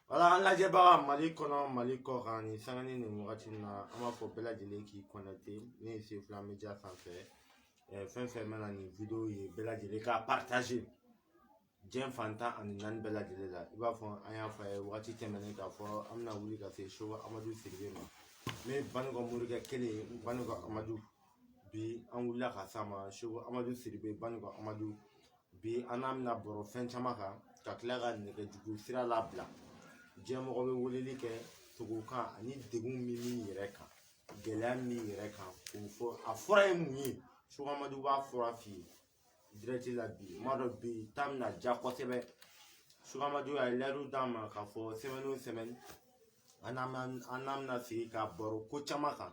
Wala an lajɛbaga Mali kɔnɔ, Mali kɔ kan, nin sanga ni nin wagati in na, an b'a fɔ bɛɛ lajɛlen k'i connecté ne ye Sefula Media sanfɛ. Fɛn fɛn mana nin vidéo ye, bɛɛ lajɛlen k'a partager diɲɛ fan 14 bɛɛ lajɛlen la. I b'a fɔ an y'a fɔ a ye wagati tɛmɛnen k'a fɔ an bɛna wuli ka se Seko Amadu Sidibe ma, ne Banikɔ morikɛ kelen, Banikɔ Amadu. Bi an wulila ka s'a ma, Seko Amadu Sidibe, Banikɔ Amadu. Bi an n'a bɛna baro fɛn caman kan, ka tila ka nɛgɛjuru sira labila, diɲɛmɔgɔ bɛ weleli kɛ sogo kan ani degun min b'i yɛrɛ kan, gɛlɛya min b'i yɛrɛ kan, k'o fɔ. A fura ye mun ye? Seko Amadu b'a fura f'i ye direct la bi. N b'a dɔn bi ta bɛna diya kosɛbɛ. Seko Amadu a ye layidu d'an ma k'a fɔ semaine o semaine, an n'a bɛna sigi ka baro ko caman kan,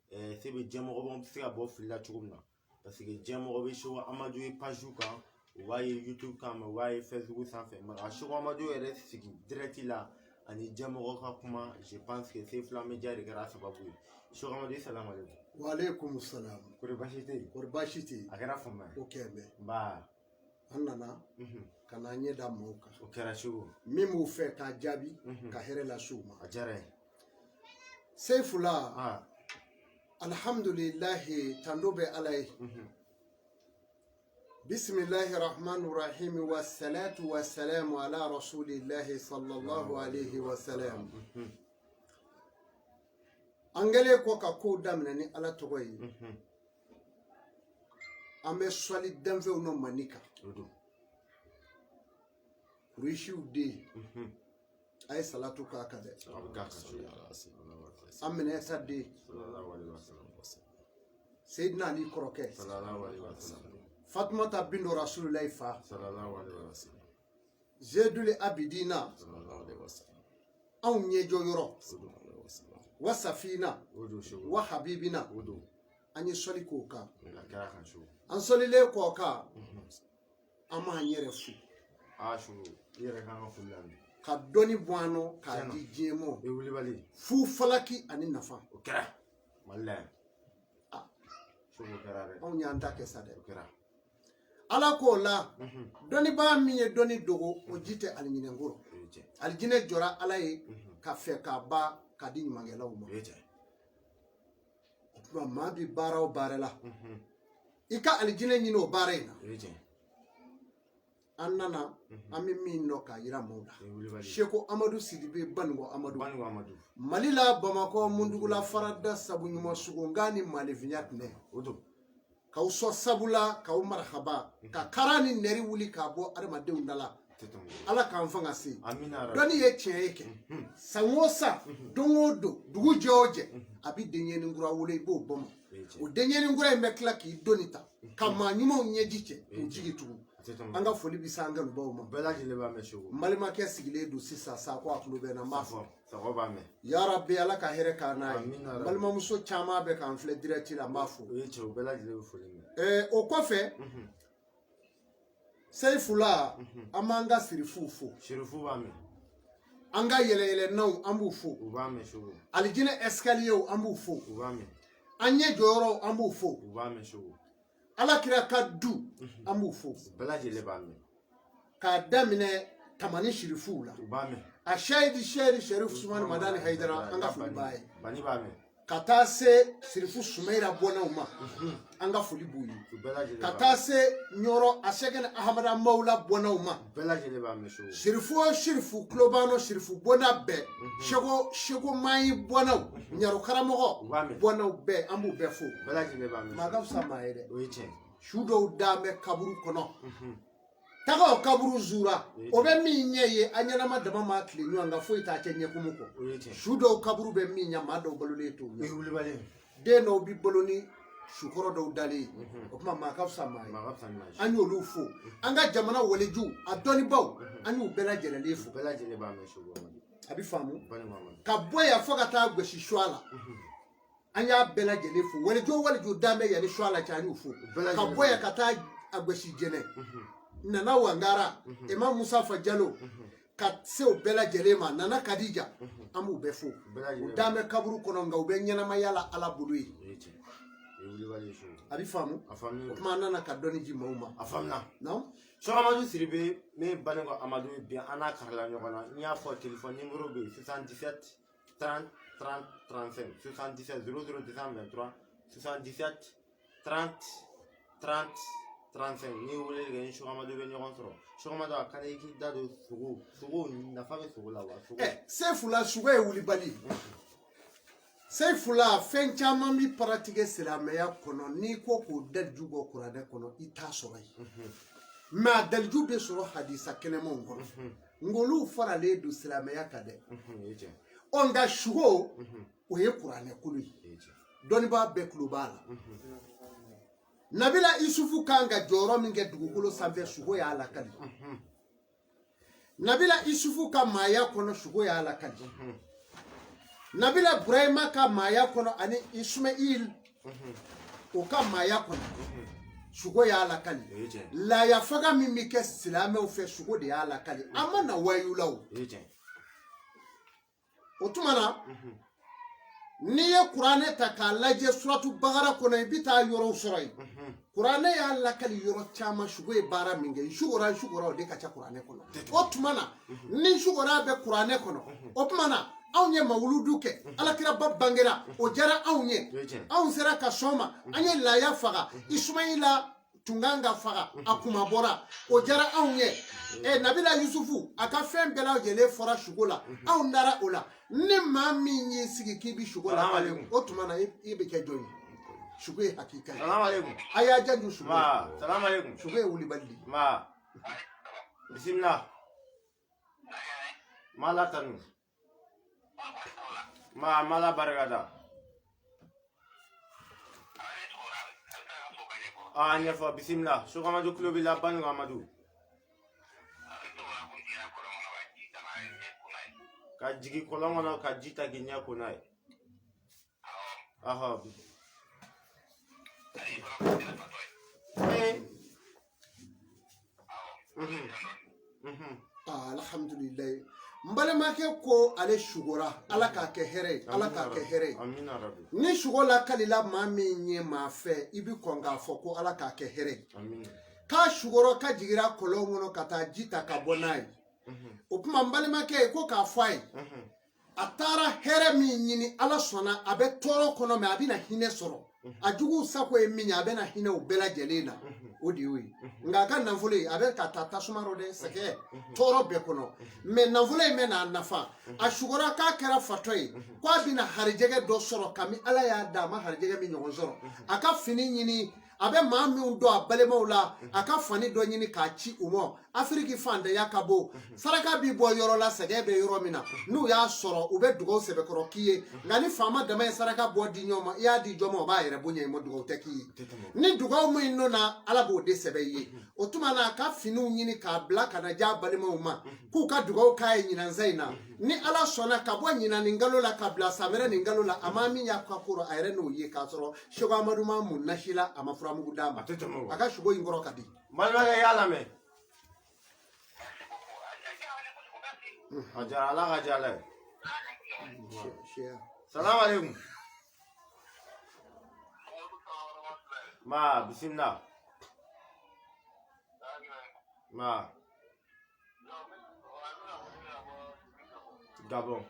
se bɛ diɲɛmɔgɔ bɛ se ka bɔ fili la cogo min na, parce que diɲɛmɔgɔ bɛ Seko Amadu ye page kan, u b'a ye YouTube kan, u b'a ye Facebook sanfɛ, mais ka Seko Amadu yɛrɛ sigi direct la ani diɲɛmɔgɔ ka kuma, je pense que Sefula Media de kɛra sababu ye. Seko Amadu, salamu aleykum. Waaleykum salam. Kori baasi tɛ yen? Kori baasi tɛ yen. A kɛra fama ye. O kɛ bɛ. Nba. An nana ka n'an ɲɛ da maaw kan. O kɛra cogo. Min b'u fɛ k'a jaabi, ka hɛrɛ lase u ma. A diyara n ye. Sefula. Alhamdulilahi, tando bɛ Ala ye. Bisimilahi rahmani rahim, wa salatu wa salamu ala rasulillahi sallallahu alaihi wa sallam. An kɛlen kɔ ka kow daminɛ ni Ala tɔgɔ ye, an bɛ sɔli danfɛnw nɔ mani kan. Kuresiw den, a ye salatu k'a kan dɛ. Aminata den, Seyidina Ali kɔrɔkɛ, Fatumata bintu Rasulilayi fa, Zeduli Abidina, anw ɲɛjɔ yɔrɔ, wa safina wa habibina, an ye sɔli k'o kan. An sɔlilen k'o kan, an b'an yɛrɛ fo. I yɛrɛ kan ka foli laminɛ. Ka dɔnni bɔ an nɔ k'a di diɲɛ ma. I wulibali. Fu falaki ani nafa. O kɛra Mali la yan. Seko kɛra dɛ. Anw y'an ta kɛ sa dɛ. O kɛra. Ala k'o la, dɔnnibaa min ye dɔnni dogo, o ji tɛ alijinɛ kɔrɔ. Alijinɛ jɔra Ala ye ka fɛ k'a ba k'a di ɲumankɛlaw ma. O tuma maa bi baara o baara la, i ka alijinɛ ɲini o baara in na. An nana, an bɛ min dɔn k'a yira maaw la, Seko Amadu Sidibe, Banikɔ Amadu, Mali la, Bamakɔ Mundugula, farada sabu ɲuman sugo nka ni maalifinya tɛnɛ k'aw sɔn sabula, k'aw marahaba, ka kara ni nɛri wuli k'a bɔ adamadenw da la. Ala k'an fanga se. Dɔnni ye tiɲɛ ye kɛ san o san, don o don, dugu jɛ o jɛ, a bɛ denɲɛnin kura wolo, i b'o bɔ ma. O denɲɛnin kura in bɛ tila k'i doni ta ka maa ɲumanw ɲɛji cɛ k'u jigi tugu. An ka foli bɛ se an kanubaw ma. Bɛɛ lajɛlen b'a mɛn, Seko. N balimakɛ sigilen don sisan, Sakɔ, a tulo bɛ n na, n b'a fɔ. Sakɔ b'a mɛn. Yarabi, Ala ka hɛrɛ k'an n'a ye. N balimamuso caman bɛ k'an filɛ direct la, n b'a fo. O ye cɛ, o bɛɛ lajɛlen bɛ foli mɛn. O kɔfɛ, Seyifula, an b'an ka sirifuw fo. Sirifu b'a mɛn. An ka yɛlɛyɛlɛnnaw, an b'u fo. U b'a mɛn, Seko. Alijinɛ escalierw, an b'u fo. U b'a mɛn. An ɲɛ jɔyɔrɔw, an b'u fo. U b'a mɛn, Seko. Ala kira ka du, an b'u fo. Bɛɛ lajɛlen b'a mɛn. K'a daminɛ Tamani sirifuw la. U b'a mɛn. A sɛyidi sɛyidi Sɛrifu Sumani Madani Hayidara, an ka foli b'a ye. Bani b'a mɛn. Ka taa se sirifu Sumayira bɔnnaw ma, an ka foli b'u ye. Ka taa se Ɲɔrɔ a Sɛkɛnɛ Ahamada Mawula bɔnnaw ma. Bɛɛ lajɛlen b'a mɛn, Seko. Sirifu o sirifu tulobano, sirifu bɔnna bɛɛ, Seko Seko Mayi bɔnnaw, Ɲaro karamɔgɔ bɔnnaw bɛɛ, an b'u bɛɛ fo. Bɛɛ lajɛlen b'a mɛn. Maa ka fisa maa ye dɛ. O ye tiɲɛ. Su dɔw dan bɛ kaburu kɔnɔ. Taga o kaburu zura, o bɛ min ɲɛ ye, an ɲɛnama dama maa tile ɲɔgɔn kan, foyi t'a cɛ ɲɛkumu kɔ. Su dɔw kaburu bɛ min ɲɛ, maa dɔw balolen t'o ɲɛ. Den dɔw bi balo ni sukɔrɔ dɔw dalen ye. O tuma maa ka fisa maa ye. An y'olu fo. An ka jamana walejuw, a dɔnnibaw, an y'u bɛɛ lajɛlen fo. A bɛ faamu ka bɔ yan fo ka taa gosi suwa la, an y'a bɛɛ lajɛlen fo. Waliju o waliju dan bɛ yanni suwa la cɛ, an y'u fo. Ka bɔ yan ka taa a gosi Jɛnɛ, Nana Wangara, Imam Musa Fajalo, ka se o bɛɛ lajɛlen ma, Nana Kadija, an b'u bɛɛ fo. U dan bɛ kaburu kɔnɔ, nka u bɛ ɲɛnamaya la Ala bolo yen. A bɛ faamu. O tuma an nana ka dɔnni di maaw ma. A faamuna. Non. Sɛki Amadu Sidibe min ye Banikɔ Amadu ye bi an n'a karila ɲɔgɔn na. N y'a fɔ téléphone numéro bɛ yen 77 30 30 35 77 00 223 77 30 30 35. N'i ye weleli kɛ, ni Sɛki Amadu bɛ ɲɔgɔn sɔrɔ. Sɛki Amadu, a ka di i k'i da don sogo nafa bɛ sogo la wa? Sogo Sefula, sogo ye wulibali. Sefula, fɛn caman bi pratiquer silamɛya kɔnɔ, n'i ko k'o daliju bɔ kuranɛ kɔnɔ, i t'a sɔrɔ yen. Mais a daliju bɛ sɔrɔ hadisa kɛnɛmanw kɔnɔ, nka olu faralen don silamɛya kan dɛ. Ɔ, nka sugo, o ye kuranɛ kolo ye, dɔnnibaa bɛɛ tulo b'a la. Nabila Isufu kan ka jɔyɔrɔ min kɛ dugukolo sanfɛ, sugo y'a lakali. Nabila Isufu ka maaya kɔnɔ, sugo y'a lakali. Nabila Burahima ka maaya kɔnɔ ani Ismail o ka maaya kɔnɔ, sugo y'a lakali. Laya faga min bɛ kɛ silamɛw fɛ, sugo de y'a lakali. A ma na wayu la o. O tuma na, n'i ye kuranɛ ta k'a lajɛ, suratu Bakara kɔnɔ, i bɛ taa yɔrɔw sɔrɔ yen. Kuranɛ y'a lakali yɔrɔ caman, sugo ye baara min kɛ. Sugora sugora, o de ka ca kuranɛ kɔnɔ. O tuma na, ni sugora bɛ kuranɛ kɔnɔ, o tuma na anw ye mawuludu kɛ, alakiraba bangera, o diyara anw ye, anw sera ka sɔn ma, an ye laya faga, Isumayila tun kan ka faga, a kuma bɔra, o diyara anw ye. Ɛ, Nabila Yusufu, a ka fɛn bɛɛ lajɛlen fɔra sugo la, anw dara o la. Ni maa min y'i sigi k'i bɛ sugo la, o tuma na i bɛ kɛ jɔn ye? Sugo ye hakika ye. A y'a janto sugo la. Sugo ye wulibali de ye. Bisimila. M'Ala tanu. Ma m'Ala barika da. A ɲɛfɔ, bisimila. Sɛki Amadu tulo b'i la, Banikɔ Amadu. Ka jigin kɔlɔn kɔnɔ ka ji ta k'i ɲɛ ko n'a ye. Ahɔ. Ee. Alhamdulilayi. N balimakɛ ko ale sugora, Ala k'a kɛ hɛrɛ ye, Ala k'a kɛ hɛrɛ ye. Ni sugo lakalila maa min ye maa fɛ, i bi kɔn k'a fɔ ko Ala k'a kɛ hɛrɛ ye. K'a sugora ka jigira kɔlɔn kɔnɔ ka taa ji ta ka bɔ n'a ye. O tuma, n balimakɛ ye ko k'a fɔ a ye, a taara hɛrɛ min ɲini, Ala sɔnna, a bɛ tɔɔrɔ kɔnɔ, mais a bɛna hinɛ sɔrɔ. A juguw sako ye min ye, a bɛna hinɛ o bɛɛ lajɛlen na, o de y'o ye. Nka a ka nafolo ye, a bɛ ka taa tasuma rɔ dɛ, sɛgɛ tɔɔrɔ bɛɛ kɔnɔ, mais nafolo in bɛ n'a nafa. A sugora k'a kɛra fatɔ ye, k'a bɛna harijɛgɛ dɔ sɔrɔ kami Ala y'a da, a ma harijɛgɛ min ɲɔgɔn sɔrɔ. A ka fini ɲini, a bɛ maa minnu dɔn a balimaw la, a ka fani dɔ ɲini k'a ci u ma. Afiriki fantanya ka bon, saraka bi bɔ yɔrɔ la, sɛgɛn bɛ yɔrɔ min na, n'u y'a sɔrɔ, u bɛ dugawu sɛbɛkɔrɔ k'i ye. Nka ni faama dama ye saraka bɔ di ɲɔgɔn ma, i y'a di jɔn ma, o b'a yɛrɛ bonya i ma, dugawu tɛ k'i ye. Ni dugawu min nana, Ala b'o de sɛbɛn i ye. O tuma na, a ka finiw ɲini k'a bila ka na diya balimaw ma, k'u ka dugawu k'a ye ɲinansa in na. Ni Ala sɔnna, ka bɔ ɲinan nin kalo la ka bila san wɛrɛ nin kalo la, a ma min y'a ka ko rɔ, a yɛrɛ n'o ye, k'a sɔrɔ Sɛki Amadu ma mun nasi la, a ma furamugu d'a ma. A ka sugo in kɔrɔ ka di. Balimakɛ y'a lamɛn. A diyara, Ala ka diya Ala ye. Salamu aleykum. Ma bisimila. Ma. Gabon.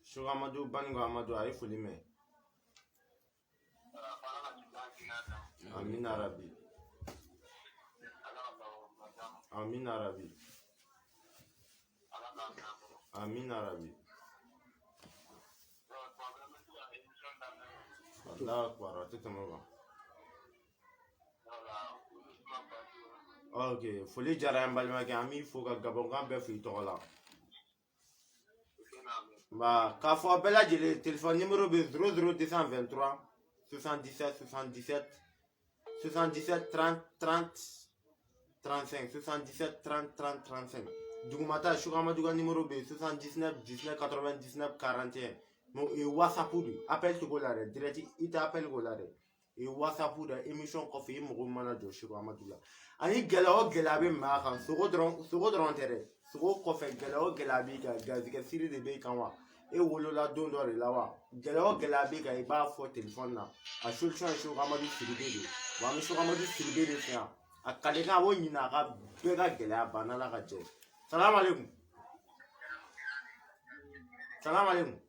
Sɛki Amadu, Banikɔ Amadu, a ye foli mɛn. Amina rabi. Amina rabi. Amina rabi. Allahu akbar, a tɛ tɛmɛ o kan. Ok, foli diyara n balimakɛ, an b'i fo ka Gabɔnkan bɛɛ fo i tɔgɔ la. Ba k'a fɔ bɛɛ lajɛlen, téléphone numéro bɛ 00 223 77 77 77 30 30 35 77 30 30 35. Dugumata, Sɛki Amadu ka numéro bɛ 79 19 99 41. Mais o ye WhatsApp de ye, appel tɛ k'o la dɛ, direct i tɛ appel k'o la dɛ. O ye WhatsApp de, émission kɔfɛ i mago mana jɔ Sɛki Amadu la. Ani gɛlɛya o gɛlɛya bɛ maa kan, sogo dɔrɔn, sogo dɔrɔn tɛ dɛ, sogo kɔfɛ gɛlɛya o gɛlɛya b'i kan, garizigɛ siri de b'i kan wa. E wolola don dɔ de la wa? Gɛlɛya o gɛlɛya b'i kan, i b'a fɔ telefɔni na. A solution ye Seko Amadu Sidibe de ye. Wa an bɛ Seko Amadu Sidibe de fɛ yan. A kalekan a b'o ɲini a ka bɛɛ ka gɛlɛya ban n'Ala ka jɛ ye. Salamu aleykum. Salamu aleykum.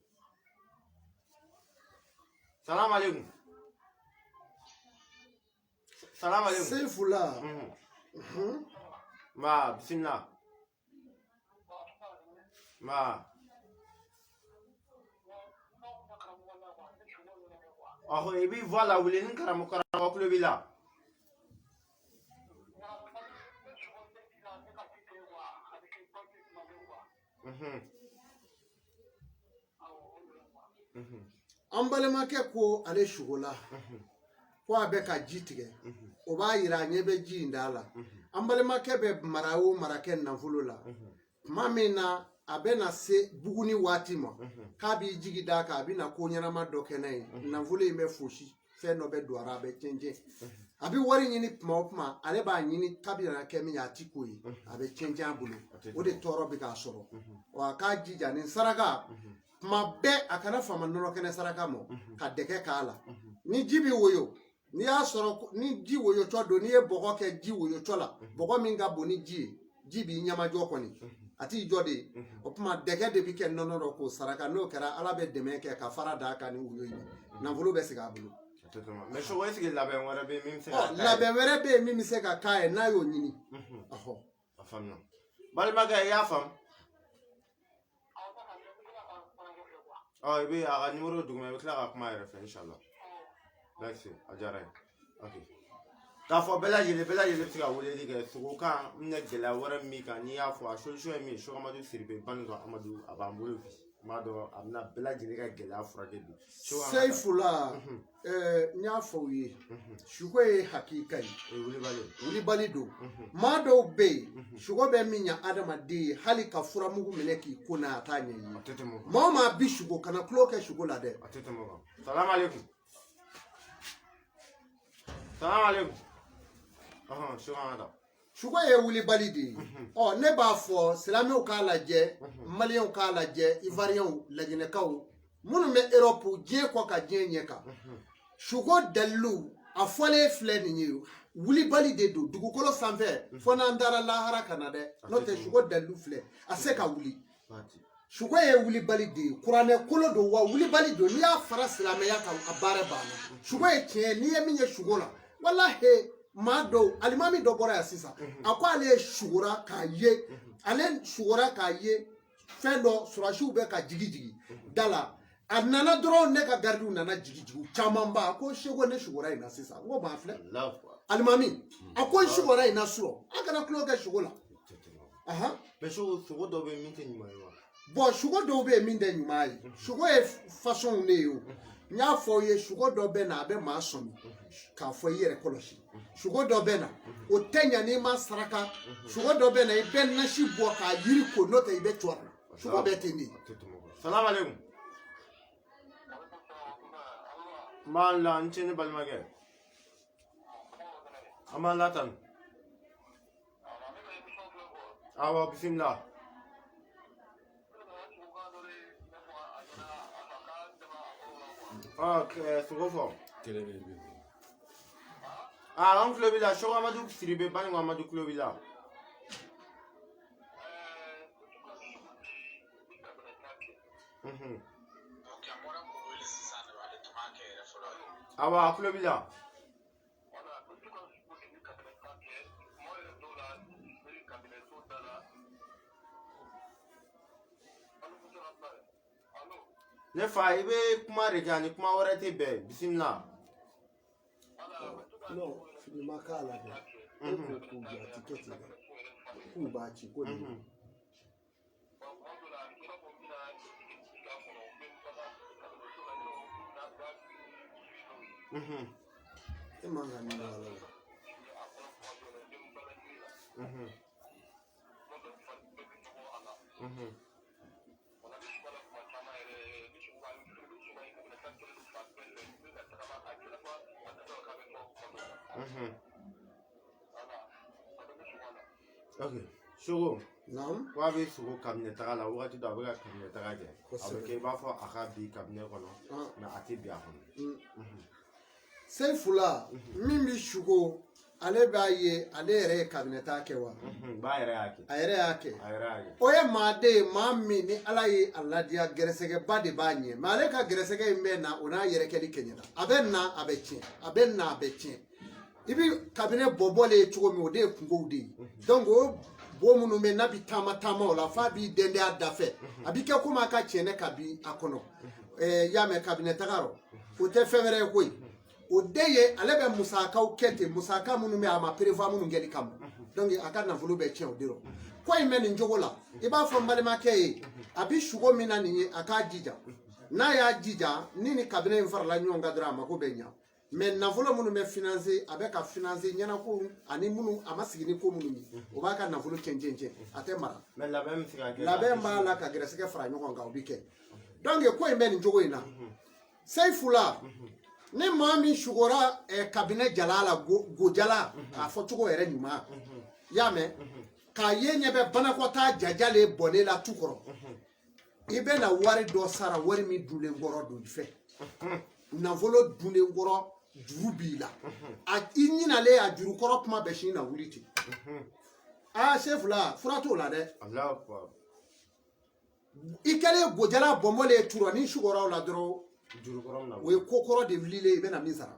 Salamu aleykum. Salamu aleykum. Seyfula. Ma bisimila. Ma. Ɔhɔ, i b'i voix lawuli ni karamɔgɔ tulo b'i la. An balimakɛ ko ale sugola ko a bɛ ka ji tigɛ, o b'a yira a ɲɛ bɛ ji in da la. An balimakɛ bɛ mara o mara kɛ nafolo la, tuma min na a bɛ na se buguni waati ma, k'a b'i jigi d'a kan, a bɛ na ko ɲɛnama dɔ kɛ n'a ye, nafolo in bɛ fosi, fɛn dɔ bɛ don a la, a bɛ cɛncɛn. A bɛ wari ɲini tuma o tuma, ale b'a ɲini k'a bɛna kɛ min ye, a ti k'o ye, a bɛ cɛncɛn a bolo, o de tɔɔrɔ bɛ k'a sɔrɔ. Wa a k'a jija nin saraka tuma bɛɛ, a kana fama nɔnɔ kɛnɛ saraka ma, ka dɛgɛ k'a la. Ni ji bɛ woyo, n'i y'a sɔrɔ ni ji woyotɔ don, n'i ye bɔgɔ kɛ ji woyotɔ la, bɔgɔ min ka bon ni ji ye, ji b'i ɲɛmajɔ kɔni, a t'i jɔ de. O tuma dɛgɛ de bɛ kɛ nɔnɔ rɔ k'o saraka. N'o kɛra, Ala bɛ dɛmɛ kɛ ka fara d'a kan ni woyo ye, nafolo bɛ segin a bolo. Mais Seko, est-ce que labɛn wɛrɛ bɛ yen min bɛ se ka k'a ye? Labɛn wɛrɛ bɛ yen min bɛ se ka k'a ye n'a y'o ɲini. Ɔhɔ. A faamuya. Balimakɛ, i y'a faamu? Ɔ, i bɛ a ka numéro duguma, i bɛ tila ka kuma yɛrɛ fɛ inshallah. Merci, a diyara n ye. Ok. K'a fɔ bɛɛ lajɛlen, bɛɛ lajɛlen bɛ se ka weleli kɛ sogo kan n bɛna gɛlɛya wɛrɛ min kan, n'i y'a fɔ a solution ye min ye, Seko Amadu Sidibe Banikɔ Amadu, a b'an bolo bi. N b'a dɔn a bɛna bɛɛ lajɛlen ka gɛlɛya furakɛ bi. Seyfula, n y'a fɔ aw ye, suko ye hakika ye. O ye wulibali. Wulibali don. Maa dɔw bɛ yen, suko bɛ min ɲɛ adamaden ye, hali ka furamugu minɛ k'i ko n'a, a t'a ɲɛ i ye. A tɛ tɛmɛ o kan. Maa o maa bi suko, kana tulon kɛ suko la dɛ. A tɛ tɛmɛ o kan. Salamu aleykum. Salamu aleykum. Ɔhɔn, Seko an ka taa. Suko ye wulibali de ye. Ɔ, ne b'a fɔ silamɛw k'a lajɛ, maliyɛnw k'a lajɛ, ivoiriyɛnw, laginɛkaw, minnu bɛ Europe, diɲɛ kɔ ka diɲɛ ɲɛ kan. Suko dalilu a fɔlen filɛ nin ye, wulibali de don dugukolo sanfɛ, fo n'an taara lahara ka na dɛ, n'o tɛ suko dalilu filɛ, a se ka wuli. Suko ye wulibali de ye, kuranɛ kolo don wa wulibali don. N'i y'a fara silamɛya kan, a baara banna. Suko ye tiɲɛ ye, n'i ye min ye suko la, walahi maa dɔw, alimami dɔ bɔra yan sisan, a ko ale sugora k'a ye, ale sugora k'a ye fɛn dɔ, surasiw bɛ ka jigi jigi da la. A nana dɔrɔn, ne ka garidiw nana jigi jigi camanba. A ko Seko, ne sugora in na sisan. N ko maa filɛ, alimami a ko n sugora in na surɔ, a kana tulon kɛ sugo la. Mais sogo dɔw bɛ yen min tɛ ɲuman ye wa? Bon, sugo dɔw bɛ yen min tɛ ɲuman ye. Sugo ye façon de ye o. N y'a fɔ aw ye, sugo dɔ bɛ na, a bɛ maa sɔmi k'a fɔ i yɛrɛ kɔlɔsi. Sugo dɔ bɛ na, o tɛ ɲa n'i ma saraka. Sugo dɔ bɛ na, i bɛ nasi bɔ k'a yiri ko, n'o tɛ i bɛ cɔrɔ. Sugo bɛɛ tɛ nin ye. Salamu aleykum. N b'a la, n ce ne balimakɛ. An b'an latanu. Awɔ, bisimila. Ɔ, sogo fɔ. Aa, an tulo b'i la, Seko Amadu Sidibe Banikɔ Amadu tulo b'i la. Awɔ, a tulo b'i la. Ne fa, i bɛ kuma de kɛ, ani kuma wɛrɛ tɛ bɛn. Bisimila. Non, fini ma k'a la dɛ. E ko k'u jɔ, a ti kɛ ten dɛ. K'u b'a ci ko nin. E man ka nin bɔ a la. Ok. Sogo. Naam. Ko a bɛ sogo kabinɛ taga la wagati dɔ a bɛ ka kabinɛ taga kɛ. A bɛ kɛ i b'a fɔ a ka bin kabinɛ kɔnɔ mais a tɛ bin a kɔnɔ. Sefula min bɛ sugo ale b'a ye ale yɛrɛ ye kabinɛ taa kɛ wa? Ba yɛrɛ y'a kɛ. A yɛrɛ y'a kɛ. A yɛrɛ y'a kɛ. O ye maa de ye maa min ni Ala ye a ladiya gɛrɛsɛgɛba de b'a ɲɛ mais ale ka gɛrɛsɛgɛ in bɛ na o n'a yɛrɛkɛli kɛɲɛna a bɛ na a bɛ tiɲɛ a bɛ na a bɛ tiɲɛ i bɛ kabinɛ bɔbɔlen ye cogo min o de ye kungow de ye donc o bo minnu bɛ n'a bɛ taama taama o la f'a b'i dɛndɛn a da fɛ a bɛ kɛ komi a ka tiɲɛ ka bin a kɔnɔ y'a mɛn kabinɛ taga rɔ o tɛ fɛn wɛrɛ ye koyi. O de ye ale bɛ musakaw kɛ ten musaka minnu bɛ a ma prévoir minnu kɛli kama donc a ka nafolo bɛ tiɲɛ o de rɔ ko in bɛ nin cogo la i b'a fɔ n balimakɛ ye a bɛ sugo min na nin ye a k'a jija n'a y'a jija ni kabinɛ in farala ɲɔgɔn kan dɔrɔn a mako bɛ ɲa mais nafolo minnu bɛ financer a bɛ ka financer ɲɛnako ani minnu a ma sigi ni ko minnu ye o b'a ka nafolo tiɲɛ tiɲɛ tiɲɛ a tɛ mara mais labɛn bɛ se ka kɛ labɛn b'a la ka gɛrɛsɛgɛ fara ɲɔgɔn kan o bɛ kɛ donc ko in bɛ nin cogo in na Sefula ni maa min sugora kabinɛ jala la gojala k'a fɔ cogo yɛrɛ ɲuman i y'a mɛn k'a ye ɲɛ bɛ banakɔtaa jajalen bɔnnen la tu kɔrɔ i bɛ na wari dɔ sara wari min dunnen kɔrɔ don i fɛ nafolo dunnen kɔrɔ juru b'i la a i ɲinalen a juru kɔrɔ kuma bɛɛ sini na wuli ten aa Sefula fura t'o la dɛ. I kɛlen gojala bɔnbɔlen tura ni sugora o la dɔrɔn o ye ko kɔrɔ de wulilen i bɛna min sara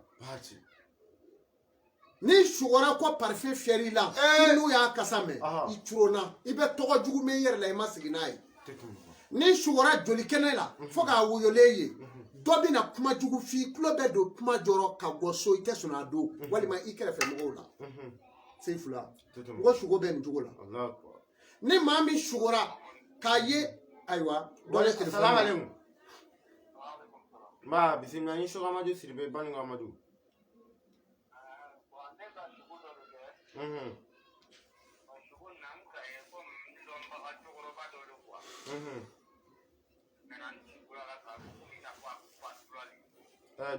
ni sugora ko parfum fiyɛr'i la n'u y'a kasa mɛn i curonna i bɛ tɔgɔ jugu mɛn i yɛrɛ la i ma sigi n'a ye ni sugora joli kɛnɛ la fo k'a woyolen ye dɔ bɛna kuma jugu f'i tulo bɛ don kuma jɔrɔ ka bɔ so i tɛ sɔn a don walima i kɛrɛfɛ mɔgɔw la Sefula n ko sugo bɛ nin cogo la ni maa min sugora k'a ye ayiwa dɔ bɛ telefɔni Salamu aleykum. Nba bisimila ni Sogo Amadu Sidibe Baninko Amadu.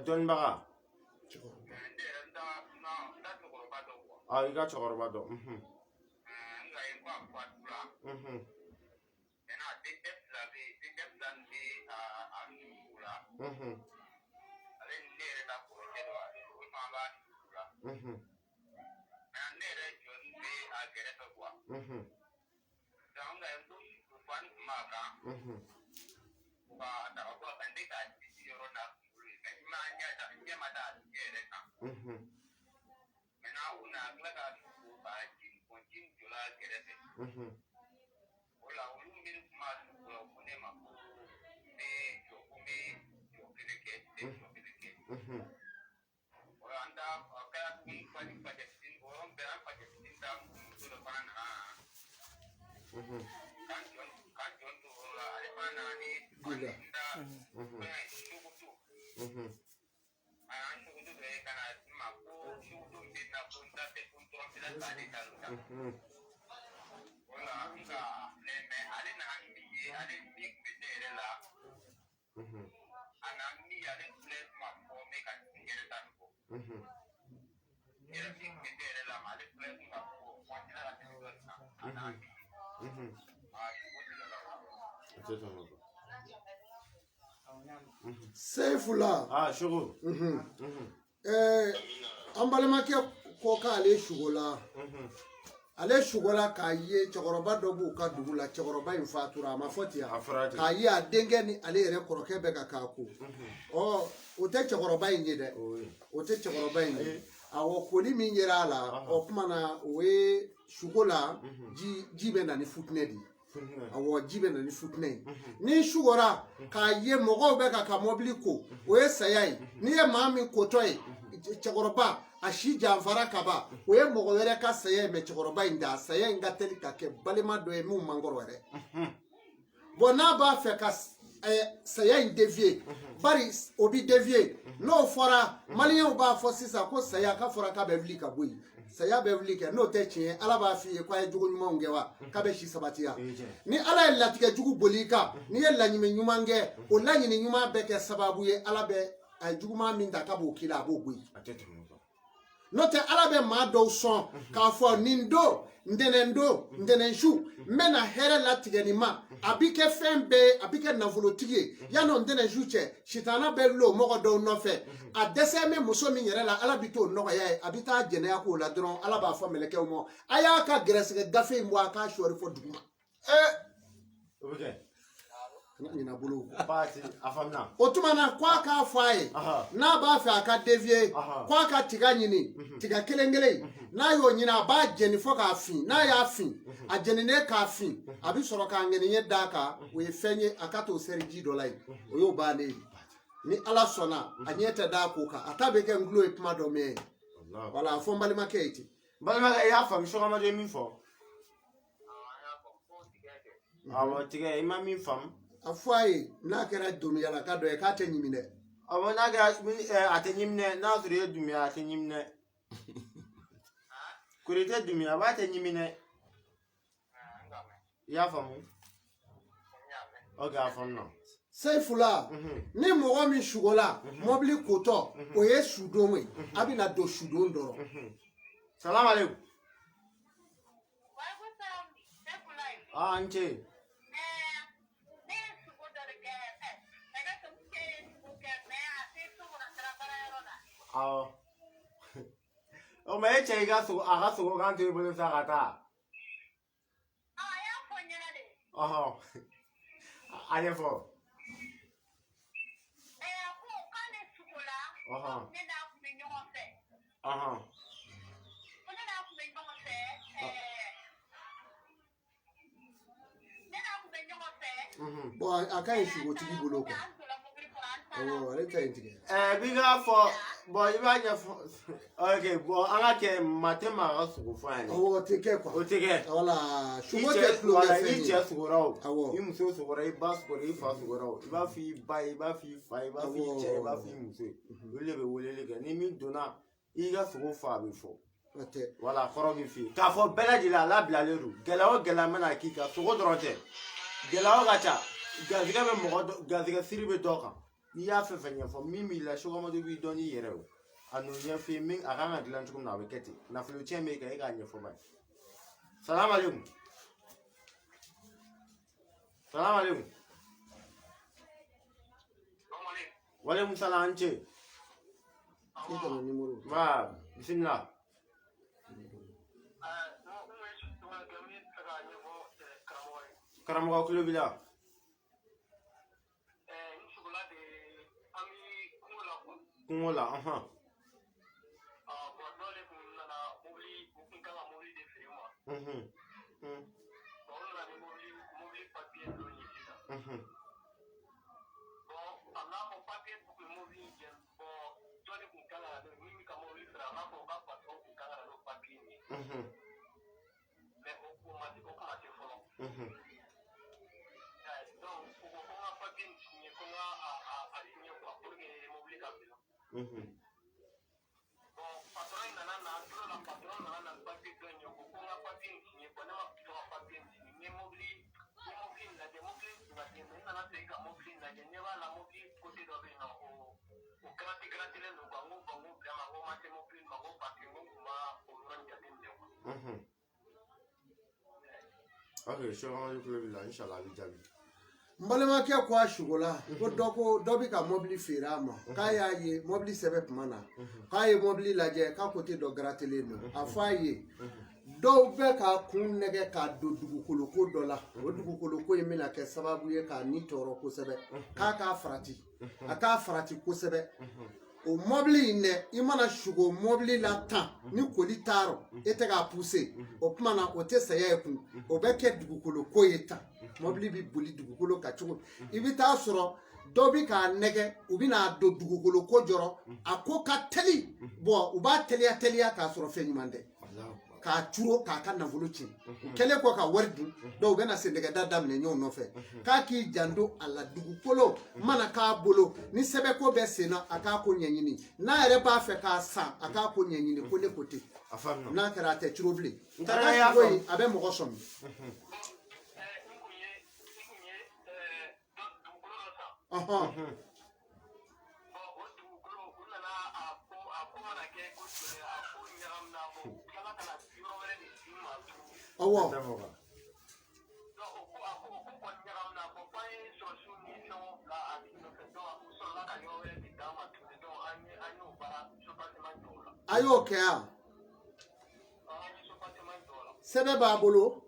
Dɔnnibaga. I ka cɛkɔrɔba dɔn. Sefula. Ah, Sogo. An balimakɛ ko k'ale sugola. Ale sugola k'a ye cɛkɔrɔba dɔ b'u ka dugu la cɛkɔrɔba in fatura a ma fɔ ten k'a ye a denkɛ ni ale yɛrɛ kɔrɔkɛ bɛ ka k'a ko ɔ o tɛ cɛkɔrɔba in ye dɛ o tɛ cɛkɔrɔba in ye awɔ koli min yera a la o kuma na o ye sugo la ji bɛ na ni futinɛ de ye awɔ ji bɛ na ni futinɛ ye ni sugora k'a ye mɔgɔw bɛ ka mɔbili ko o ye saya ye n'i ye maa min kotɔ ye cɛkɔrɔba a si janfara ka ban o ye mɔgɔ wɛrɛ ka saya ye mais cɛkɔrɔba in da saya in ka teli ka kɛ balima dɔ ye min man kɔrɔ yɛrɛ bon n'a b'a fɛ ka saya in dévier bari o bi dévier n'o fɔra maliyɛnw b'a fɔ sisan ko saya k'a fɔra k'a bɛ wuli ka bɔ yen saya bɛ wuli kɛ n'o tɛ tiɲɛ Ala b'a f'i ye k'a ye jogo ɲumanw kɛ wa k'a bɛ si sabatiya ni Ala ye latigɛ jugu boli i kan n'i ye laɲini ɲuman kɛ o laɲini ɲuman bɛ kɛ sababu ye Ala bɛ a ye juguman min ta k'a b'o k'i la a b'o bɔ yen. N'o tɛ Ala bɛ maa dɔw sɔn k'a fɔ nin don ntɛnɛn don ntɛnɛn su n bɛna hɛrɛ latigɛ nin ma, a bi kɛ fɛn bɛɛ ye, a bi kɛ nafolotigi ye. Yan'o ntɛnɛn su cɛ, sitana bɛ lo mɔgɔ dɔw nɔfɛ, a dɛsɛ bɛ muso min yɛrɛ la, Ala bi t'o nɔgɔya ye, a bi taa jɛnɛya k'o la dɔrɔn. Ala b'a fɔ mɛlɛkɛw ma, a y'a ka gɛrɛsɛgɛ gafe in bɔ, a k'a sɔɔri fɔ duguma. O bɛ kɛ. Kana ɲinɛ bolo kɔ. Baasi a faamuna. O tuma na ko a k'a fɔ a ye, n'a b'a fɛ a ka dévier, ko a ka tiga ɲini, tiga kelen kelen, n'a y'o ɲini, a b'a jɛni fo k'a fin. N'a y'a fin, a jɛninen k'a fin, a bɛ sɔrɔ k'a ŋɛniɲɛ d'a kan. O ye fɛn ye, a ka t'o sɛri ji dɔ la yen, o y'o bannen ye. Ni Ala sɔnna, a ɲɛ tɛ d'a ko kan, a ta bɛ kɛ n tulo ye kuma dɔ mɛn ye. Wala a fɔ n balimakɛ ye ten. Balimakɛ, i y'a faamu Sɔgɔmadu ye min fɔ? Awɔ, tigɛ i ma min faamu. A fɔ a ye, n'a kɛra doniyalaka dɔ ye, k'a tɛ ɲimi dɛ. Awɔ, n'a kɛra a tɛ ɲimi dɛ, n'a sɔrɔ i ye dumiya, a tɛ ɲimi dɛ. Kori tɛ dumiya, a b'a tɛ ɲimi dɛ. I y'a faamu? Ok, a faamuna. Seyifula, ni mɔgɔ min sugola mɔbili kotɔ, o ye sudon ye, a bɛna don sudon dɔrɔn. Salam aleykum. Ah, n ce. Awɔ. O ma e cɛ i ka sogo, a ka sogo kan to i bolo sa ka taa. Ɔhɔn. A ɲɛfɔ. Ɔhɔn. Ɔhɔn. Bon, a ka ɲi sugotigi bolo quoi. Awɔ, ale ta in tigɛ. B'i k'a fɔ, bon, i b'a ɲɛfɔ. Ok, bon, an ka kɛ maa tɛ maa ka sogo fɔ yan dɛ. Awɔ, o tɛ kɛ quoi. O tɛ kɛ. Wala, sugo tɛ tulonkɛ fɛn ye. I cɛ sogora o. Awɔ. I muso sogora, i ba sogora, i fa sogora o. I b'a fɔ i ba ye, i b'a fɔ i fa ye, i b'a fɔ i cɛ ye, i b'a fɔ i muso ye. Olu de bɛ weleli kɛ. Ni min donna i ka sogo fa, a bɛ fɔ. O tɛ. Wala, kɔrɔ bɛ f'i ye. K'a fɔ bɛɛ lajɛlen a labilalen don. Gɛlɛya o gɛlɛya mana k'i kan, sogo dɔrɔn tɛ. Gɛlɛya ka ca. Garizigɛ bɛ mɔgɔ dɔ, garizigɛ siri bɛ dɔ kan. N'i y'a fɛn fɛn ɲɛfɔ, min b'i la, Sɔgɔmadu b'i dɔn n'i yɛrɛ o. A n'o ɲɛf'i ye, min a kan ka dilan cogo min na, a bɛ kɛ ten. Nafolo tiɲɛ b'e kan, e k'a ɲɛfɔ ba ye. Salam aleykum. Salam aleykum. Waaleykum salam, an ce. I kana nimoro. Ba, bisimila. Karamɔgɔ tulo b'i la. Kungo la, ɔhɔn. Ok, Sɔgɔmadu tulo b'i la, inshallah a bɛ jaabi. N balimakɛ ko a sugola, ko dɔ ko dɔ bɛ ka mɔbili feere a ma, k'a y'a ye mɔbili sɛbɛn tuma na, k'a ye mɔbili lajɛ, k'a kote dɔ garatelen don. A fɔ a ye, dɔw bɛ k'a kun nɛgɛ k'a don dugukolo ko dɔ la, o dugukolo ko in bɛna kɛ sababu ye k'a ni tɔɔrɔ kosɛbɛ, k'a k'a farati, a k'a farati kosɛbɛ. O mɔbili in dɛ, i mana sugo mɔbili la tan ni koli taarɔ, e tɛ k'a puse, o tuma na o tɛ saya ye kun, o bɛ kɛ dugukolo ko ye tan. Mɔbili bɛ boli dugukolo kan cogo i bɛ taa sɔrɔ dɔ bɛ k'a nɛgɛ, u bɛna don dugukolo ko jɔrɔ, a ko ka teli, bɔn u b'a teliya teliya k'a sɔrɔ fɛn ɲuman tɛ, k'a curo k'a ka nafolo tiɲɛ. U kɛlen kɔ ka wari dun, dɔw bɛna sendɛgɛda daminɛ ɲɔgɔn nɔfɛ, k'a k'i janto a la. Dugukolo mana k'a bolo, ni sɛbɛnko bɛ sen na, a k'a ko ɲɛɲini. N'a yɛrɛ b'a fɛ k'a san, a k'a ko ɲɛɲini, ko ne ko ten. N'a kɛra a tɛ curo bilen. A ka sugo in, a bɛ mɔgɔ sɔmi. Ɔhɔn. Awɔ. A y'o kɛ yan. Sɛbɛn b'a bolo.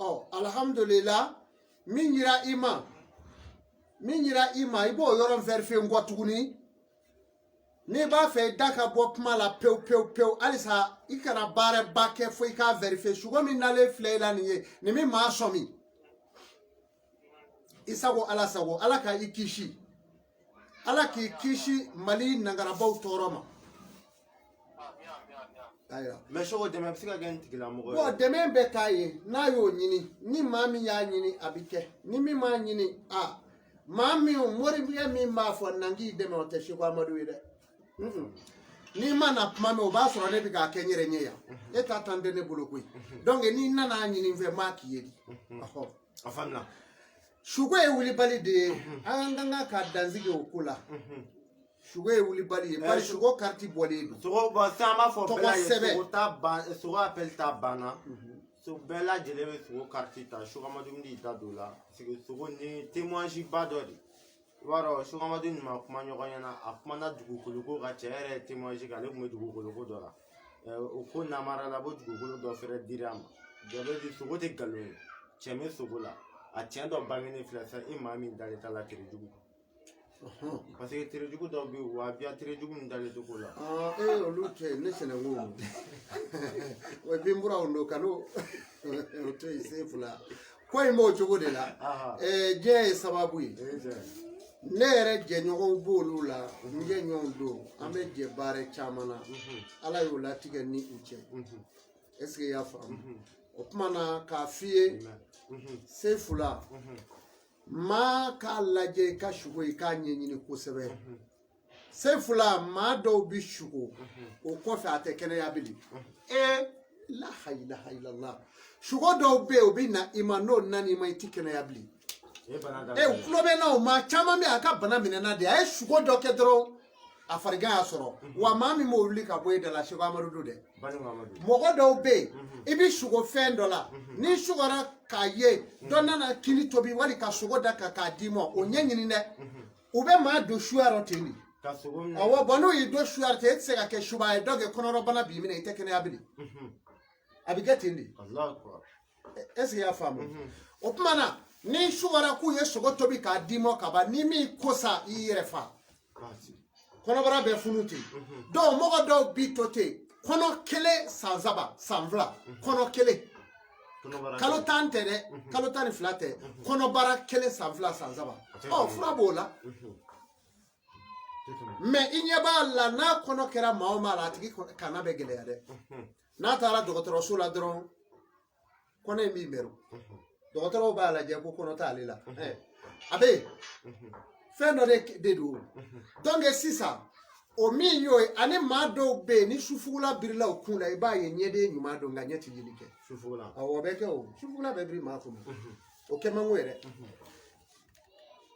Ɔ, alhamdulillah, min yira i ma, min yira i ma, i b'o yɔrɔ vérifier n kɔ tuguni. N'i b'a fɛ i da ka bɔ kuma la pewu pewu pewu, halisa i kana baaraba kɛ fo i k'a vérifier. Sugo min nalen filɛ i la nin ye, nin min maa sɔmi, i sago Ala sago, Ala ka i kisi, Ala k'i kisi Mali nangarabaw tɔɔrɔ ma. Ayiwa. Mais Soko, dɛmɛ bɛ se ka kɛ nin tigilamɔgɔ ye? Bon, dɛmɛ bɛ k'a ye n'a y'o ɲini. Ni maa min y'a ɲini, a bɛ kɛ. Ni min m'a ɲini, a maa min morikɛ min b'a fɔ nan k'i dɛmɛ, o tɛ Seko Amadu ye dɛ. N'i ma na kuma mɛn, o b'a sɔrɔ ne bɛ k'a kɛ n yɛrɛ ɲɛ yan. E ta tan tɛ ne bolo koyi. Donc n'i nana ɲini n fɛ, n b'a k'i ye de. Ɔhɔ. A faamuna. Sugo ye wulibali de ye. An ka kan ka dansigi o ko la. Sugo ye wulibali ye, bari sugo kariti bɔlen don. Sogo, bon, sisan an b'a fɔ bɛɛ Tɔgɔ lajɛlen sɛbɛn. Sogo ta ban, sogo appel ta banna. So bɛɛ lajɛlen bɛ sogo kariti ta. Seko Amadu b'i da don o la, parce que sogo ni témoignage ba dɔ de. I b'a dɔn, Seko Amadu nin ma kuma ɲɔgɔn ɲɛna, a kumana dugukolo ko kan. Cɛ yɛrɛ ye témoignage kɛ, ale tun bɛ dugukolo ko dɔ la. O ko namara la, ko dugukolo dɔ fɛnɛ dira a ma. Jabɛti di, sogo tɛ nkalon ye, cɛ bɛ sogo la. A tiɲɛ dɔ bangenen filɛ sisan, i maa min dalen t'a la, terejugu. Parce que terejugu dɔw bɛ yen, wa biya terejugu min dalen tɛ ko la. Ee, olu tɛ ne sɛnɛnko o ye binburaw don, ka n'o o to yen. Sen fila ko in b'o cogo de la. Diɲɛ ye sababu ye. Ne yɛrɛ jɛɲɔgɔnw b'olu la, n jɛɲɔgɔnw don, an bɛ jɛ baara caman na. Ala y'o latigɛ ni u cɛ. Est ce que i y'a faamu? O tuma na k'a f'i ye, sen fila, maa k'a lajɛ i ka sugo, i k'a ɲɛɲini kosɛbɛ. Sen fila, maa dɔw bi sugo, o kɔfɛ a tɛ kɛnɛya bilen. Ee, la ilaha illallah. Sugo dɔw bɛ yen, o bɛ na i ma, n'o nana i ma, i ti kɛnɛya bilen. E tulo bɛ na, o maa caman bɛ yen, a ka bana minɛna de, a ye sugo dɔ kɛ dɔrɔn, a farigan y'a sɔrɔ. Wa maa min b'o wuli ka bɔ e da la, Seko Amadu don dɛ. Mɔgɔ dɔw bɛ yen, i bɛ sugo fɛn dɔ la, n'i sugora k'a ye dɔ nana kini tobi wali ka sogo da kan k'a d'i ma, o ɲɛɲini dɛ. U bɛ maa don suya rɔ ten de. Awɔ, bɔn, n'u y'i don suya rɔ ten, e tɛ se ka kɛ suba ye. Dɔ kɛ kɔnɔrɔbana b'i minɛ, i tɛ kɛnɛya bilen. A bɛ kɛ ten de. Est ce que i y'a faamu? O tuma na, ni sugora k'u ye sogo tobi k'a d'i ma ka ban, ni min ko sa, i yɛrɛ fa, kɔnɔbara bɛ funu ten. Donc mɔgɔ dɔw bi to ten, kɔnɔ kelen san 3, san 2, kɔnɔ kelen, kalo 10 tɛ dɛ, kalo 12 tɛ, kɔnɔbara kelen san 2, san 3. Ɔ, fura b'o la. Mais i ɲɛ b'a la, n'a kɔnɔ kɛra maa o maa la, a tigi kana bɛ gɛlɛya dɛ. N'a taara dɔgɔtɔrɔso la dɔrɔn, kɔnɔ in b'i mɛrɛ. Dɔgɔtɔrɔw b'a lajɛ ko kɔnɔ t'ale la. A bɛ yen, fɛn dɔ de don. Donc sisan, o min y'o ye, ani maa dɔw bɛ yen, ni sufugula birila o kun la, i b'a ye ɲɛden ɲuman don, nka ɲɛ tɛ yeli kɛ. Awɔ, o bɛ kɛ. O sufugula bɛ biri maa kun, o kɛ man go yɛrɛ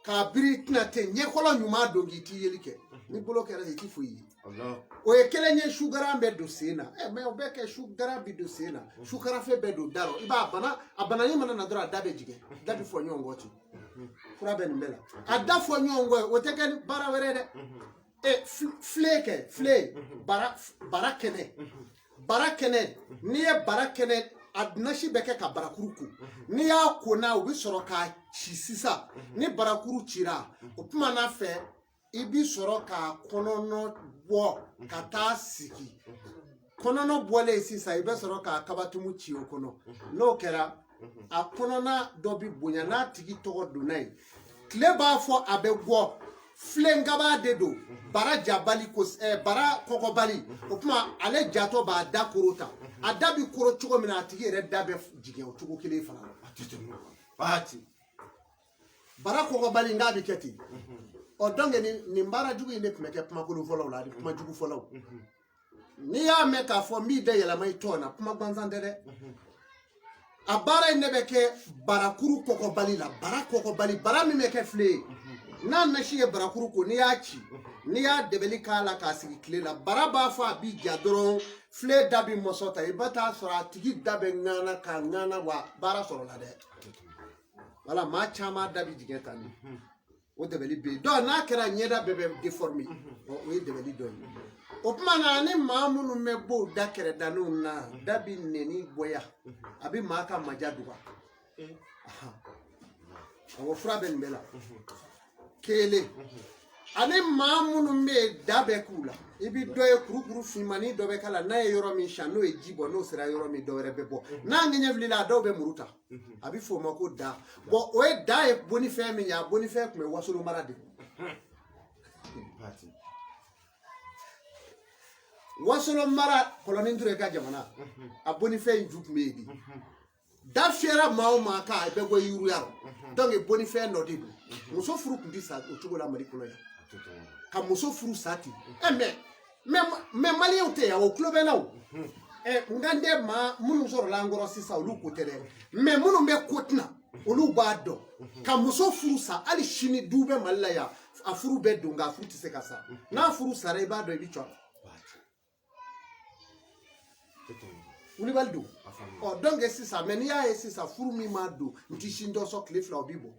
k'a biri tɛna ten. Ɲɛkɔlɔ ɲuman don k'i ti yeli kɛ, ni bolo kɛra i ti foyi ye. O ye kelen ye. Sugaran bɛ don sen na, mais o bɛ kɛ, sugaran bɛ don sen na, sukarafe bɛ don da rɔ. I b'a bana, a banani mana na dɔrɔn, a da bɛ jigin, da bɛ fɔ ɲɔgɔn kɔ ten. Fura bɛ nin bɛɛ la. A da fɔ ɲɔgɔn kɔ, o tɛ kɛ baara wɛrɛ dɛ. Filen kɛ, filen, bara, bara kɛnɛ, bara kɛnɛ. N'i ye bara kɛnɛ, a nasi bɛ kɛ ka barakuru ko. N'i y'a ko n'a, u bɛ sɔrɔ k'a ci sisan. Ni barakuru cira, o tuma n'a fɛ, i bi sɔrɔ k'a kɔnɔnɔ bɔ ka taa sigi. Kɔnɔnɔ bɔlen sisan, i bɛ sɔrɔ k'a kabatumu ci o kɔnɔ. N'o kɛra, a kɔnɔna dɔ bi bonya. N'a tigi tɔgɔ donna yen, tile b'a fɔ a bɛ bɔ. Filenkaba de don, bara jabali ko, bara kɔkɔbali. O tuma ale jatɔ b'a da koro ta, a da bi koro cogo min na, a tigi yɛrɛ da bɛ jigin o cogo kelen fana la. Bara kɔgɔbali n k'a bɛ kɛ ten. Ɔ donc nin baara jugu in de tun bɛ kɛ kumakolon fɔlaw la ani kuma jugu fɔlaw. N'i y'a mɛn k'a fɔ n b'i da yɛlɛma i tɔn na, kuma gansan tɛ dɛ. A baara in ne bɛ kɛ barakuru kɔgɔbali la. Bara kɔgɔbali, bara min bɛ kɛ file ye, n'a nasi ye barakuru ko, n'i y'a ci, n'i y'a dɛbɛli k'a la k'a sigi tile la, bara b'a fɔ a bi ja dɔrɔn, file da bi mɔsɔ ta, i bɛ taa sɔrɔ a tigi da bɛ ŋana k'a ŋana, wa baara sɔrɔla dɛ. Wala maa caman da bi jigin tan ni o dɛbɛli bɛ yen. Donc n'a kɛra ɲɛda bɛɛ bɛ déformer, o ye dɛbɛli dɔ ye. O tuma na ni maa minnu bɛ bɔ o da kɛrɛdaninw na, da bi nɛni bɔya, a bɛ maa ka maja duga. Awɔ, fura bɛ nin bɛɛ la. Kelen ani maa minnu bɛ yen, da bɛ k'u la, i bɛ dɔ ye kurukuru finmannin dɔ bɛ k'a la, n'a ye yɔrɔ min siyan, n'o ye ji bɔ, n'o sera yɔrɔ min, dɔ wɛrɛ bɛ bɔ. N'a ŋɛɲɛ wulila, a dɔw bɛ muru ta, a bɛ fɔ o ma ko da. Bon, o ye da ye bonnifɛn min ye, a bonnifɛn tun bɛ Wasolon mara de. Wasolon mara, Kɔlɔnin Ture ka jamana, a bonnifɛn in ju tun bɛ yen de. Da fiyɛra maa o maa kan, a bɛ bɔ yiruya rɔ. Donc bonnifɛn dɔ de don. Muso furu tun tɛ sa o cogo la Mali kɔnɔ yan, ka muso furu sa ten. Ɛ mais maliyɛnw tɛ yan, o tulo bɛ n na o. Ɛ n kan tɛ maa minnu sɔrɔla an kɔrɔ sisan, olu ko tɛ dɛ, mais minnu bɛ ko tɛna, olu b'a dɔn ka muso furu sa. Hali sini du bɛ Mali la yan, a furu bɛ don, nka a furu tɛ se ka sa. N'a furu sara, i b'a dɔn i bɛ cɔ wulibali don. Ɔ donc sisan, mais n'i y'a ye sisan, furu min ma don, n ti sin dɔ sɔn tile fila, o b'i bɔ,